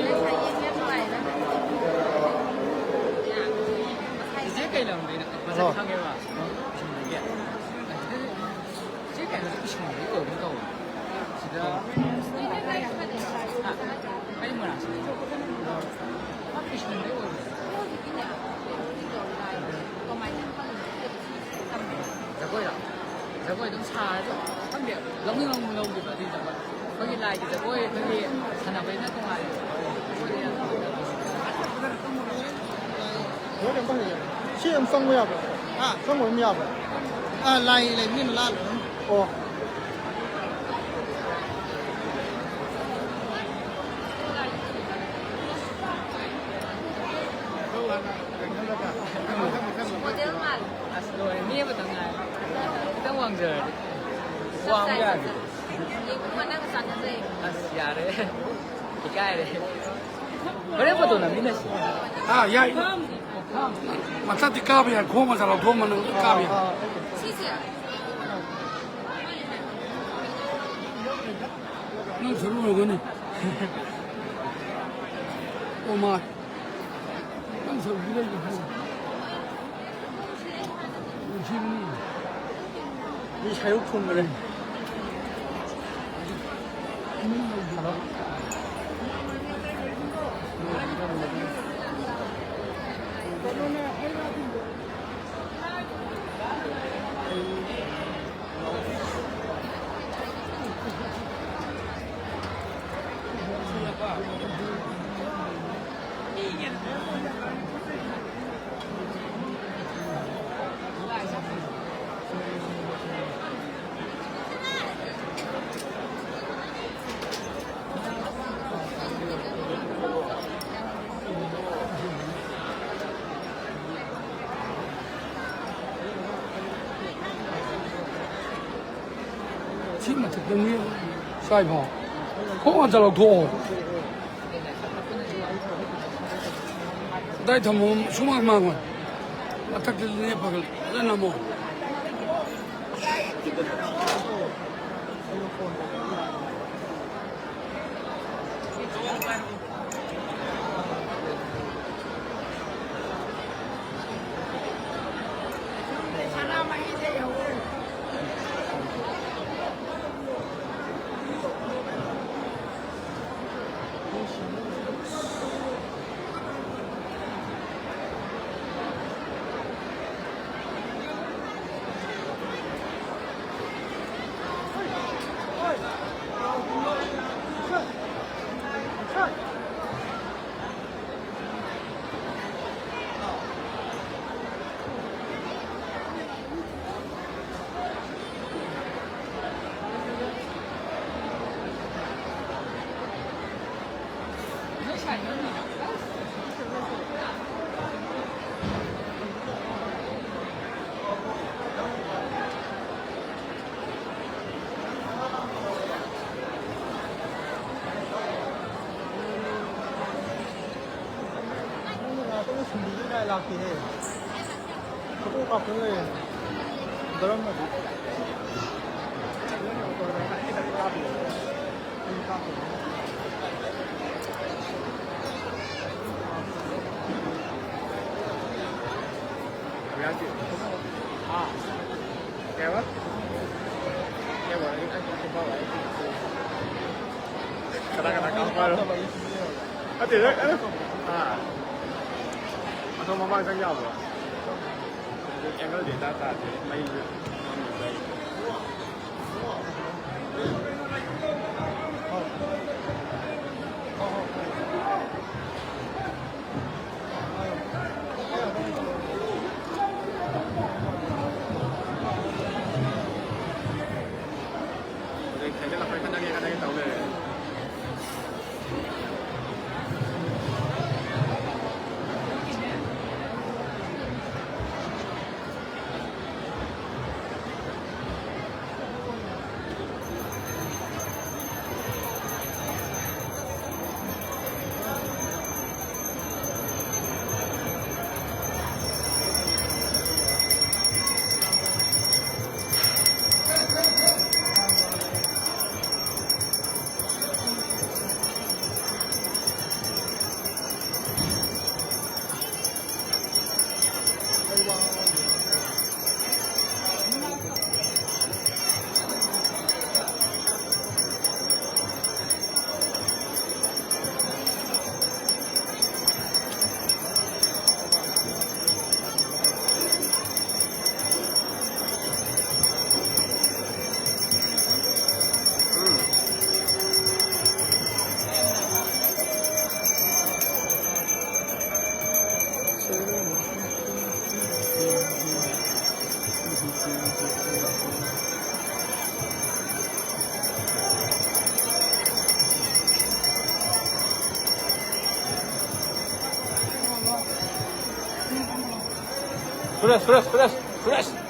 ꯆꯤꯆꯦ ꯀꯩ ꯂꯝꯗꯩꯅꯣ? ꯃꯁꯛ ꯍꯜꯂꯣ꯫ ꯈꯪꯉꯦꯕ꯫ ꯁꯤꯗꯒꯤ꯫ ꯁꯤ ꯀꯩꯅꯣꯁꯦ ꯏꯁꯤꯡꯗꯒꯤ ꯑꯣꯏꯒꯨꯝ ꯇꯧꯕ꯫ ꯁꯤꯗ ꯑꯩ ꯃꯣꯏꯔꯥꯡ ꯆꯠꯂꯦ꯫ ꯃꯥ ꯏꯁꯤꯡꯗꯒꯤ ꯑꯣꯏꯕ꯫ ꯖꯒꯣꯏꯔꯣ? ꯖꯒꯣꯏ ꯑꯗꯨꯝ ꯁꯥꯔꯁꯨ ꯈꯪꯗꯦ, ꯂꯧꯅꯤꯡ ꯂꯧꯅꯤꯡ ꯂꯧꯈꯤꯕ ꯑꯗꯨꯒꯤ ꯖꯒꯣꯏ꯫ ꯑꯩꯈꯣꯏꯒꯤ ꯂꯥꯏꯒꯤ ꯖꯒꯣꯏ, ꯑꯩꯈꯣꯏꯒꯤ ꯁꯥꯟꯅꯕꯩꯅ ꯇꯣꯉꯥꯟꯅ꯫ ꯁꯤ ꯑꯗꯨꯝ ꯆꯪꯕ ꯌꯥꯕ꯭ꯔꯣ? ꯍꯥ? ꯆꯪꯕ ꯑꯗꯨꯝ ꯌꯥꯕ꯭ꯔꯣ? ꯑꯥ, ꯂꯥꯏ ꯂꯩꯕꯅꯤꯅ ꯂꯥꯜꯂꯣ ꯑꯗꯨꯝ꯫ ꯑꯣ꯫ ꯃꯣꯗꯦꯜ ꯃꯥꯜꯂꯦ꯫ ꯑꯁ, ꯂꯣꯏꯔꯦ꯫ ꯅꯦꯝꯕꯇ ꯉꯥꯏꯔꯦ꯫ ꯈꯤꯇꯪ ꯋꯥꯡꯖꯔꯗꯤ꯫ ꯆꯞ ꯋꯥꯡꯕ ꯆꯥꯏ, ꯆꯞ ꯌꯥꯔꯗꯤ꯫ ꯆꯥꯏ꯫ ꯌꯦꯡꯕ ꯅꯪꯒ ꯆꯥꯟꯅꯖꯩ꯫ ꯑꯁ, ꯌꯥꯔꯦ꯫ ꯏꯀꯥꯏꯔꯦ꯫ ꯍꯣꯔꯦꯟ ꯐꯣꯇꯣ ꯅꯝꯃꯤꯟꯅꯁꯤ꯫ ꯑꯥ, ꯌꯥꯏ꯫ ꯃꯊꯛꯇꯤ ꯀꯥꯕ ꯌꯥꯏ, ꯈꯣꯡ ꯃꯆꯥ ꯂꯧꯊꯣꯛꯑꯝꯃ ꯅꯪ ꯀꯥꯕ ꯌꯥꯏ꯫ ꯁꯤꯁꯦ꯫ ꯅꯪ ꯁꯔꯨꯛ ꯑꯣꯏꯔꯝꯒꯅꯤ꯫ ꯑꯣ ꯃꯥ꯫ ꯅꯪ ꯁꯔꯨꯛꯇꯤ ꯂꯩꯕ ꯈꯪꯉꯤ꯫ ꯅꯨꯡꯁꯤꯕꯅꯤ꯫ ꯃꯤ ꯁꯔꯨꯛ ꯐꯨꯟꯕꯅꯦ꯫ ꯁ꯭ꯋꯥꯏꯐꯥꯎ ꯈꯣꯡꯅ ꯆꯠ ꯂꯧꯊꯣꯛꯑꯣ꯫ ꯑꯗꯥꯏ ꯊꯝꯃꯣ, ꯁꯨꯃꯥꯡ ꯃꯥꯡꯉꯣꯏ꯫ ꯃꯊꯛꯇ ꯂꯦꯞꯄꯒ ꯐꯖꯅ ꯅꯝꯃꯣ꯫ ꯉꯥꯛꯇꯪ ꯁꯨꯝꯕꯤꯒꯤ ꯉꯥꯏ ꯂꯥꯛꯇꯦꯍꯦ꯫ ꯐꯣꯇꯣ ꯀꯥꯞꯇꯅ ꯂꯩꯔꯦ꯫ ꯗꯔꯝꯅꯗꯤ꯫ ꯀꯩ ꯍꯥꯏꯕ? ꯀꯩ ꯍꯥꯏꯕ? ꯑꯩ ꯀꯩꯁꯨ ꯐꯥꯎꯔꯣꯏ꯫ ꯀꯅꯥ ꯀꯅꯥ ꯀꯥꯞꯄ ꯍꯥꯏꯔꯣ? ꯅꯠꯇꯦ, ꯅꯪ, ꯅꯪ, ꯑꯥ꯫ ꯑꯗꯣ ꯃꯃꯥꯡ ꯆꯪ ꯌꯥꯕ꯭ꯔꯣ? ꯑꯦꯡꯒꯜꯗꯤ ꯏꯇꯥ ꯇꯥꯗꯦ꯫ ꯃꯩꯁꯨ ꯃꯝꯃꯤꯕ ꯑꯩ꯫ ꯍꯧꯖꯤꯛ ꯊꯦꯡꯖꯤꯜꯂꯛꯄꯩ ꯈꯠꯅꯒꯦ ꯈꯠꯅꯒꯦ ꯇꯧ ꯂꯩꯔꯦ꯫ Fresh, fresh, fresh, fresh.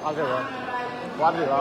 ꯋꯥꯠꯂꯤꯕ? ꯋꯥꯠꯂꯤꯕ?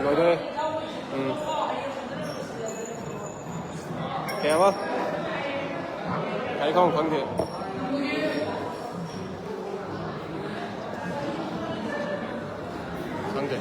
ꯂꯣꯏꯗꯣꯔꯦ꯫ ꯎꯝ꯫ ꯀꯩ ꯍꯥꯏꯕ? ꯒꯥꯔꯤ ꯈꯥꯝꯐꯝ ꯈꯪꯗꯦ꯫ ꯈꯪꯗꯦ꯫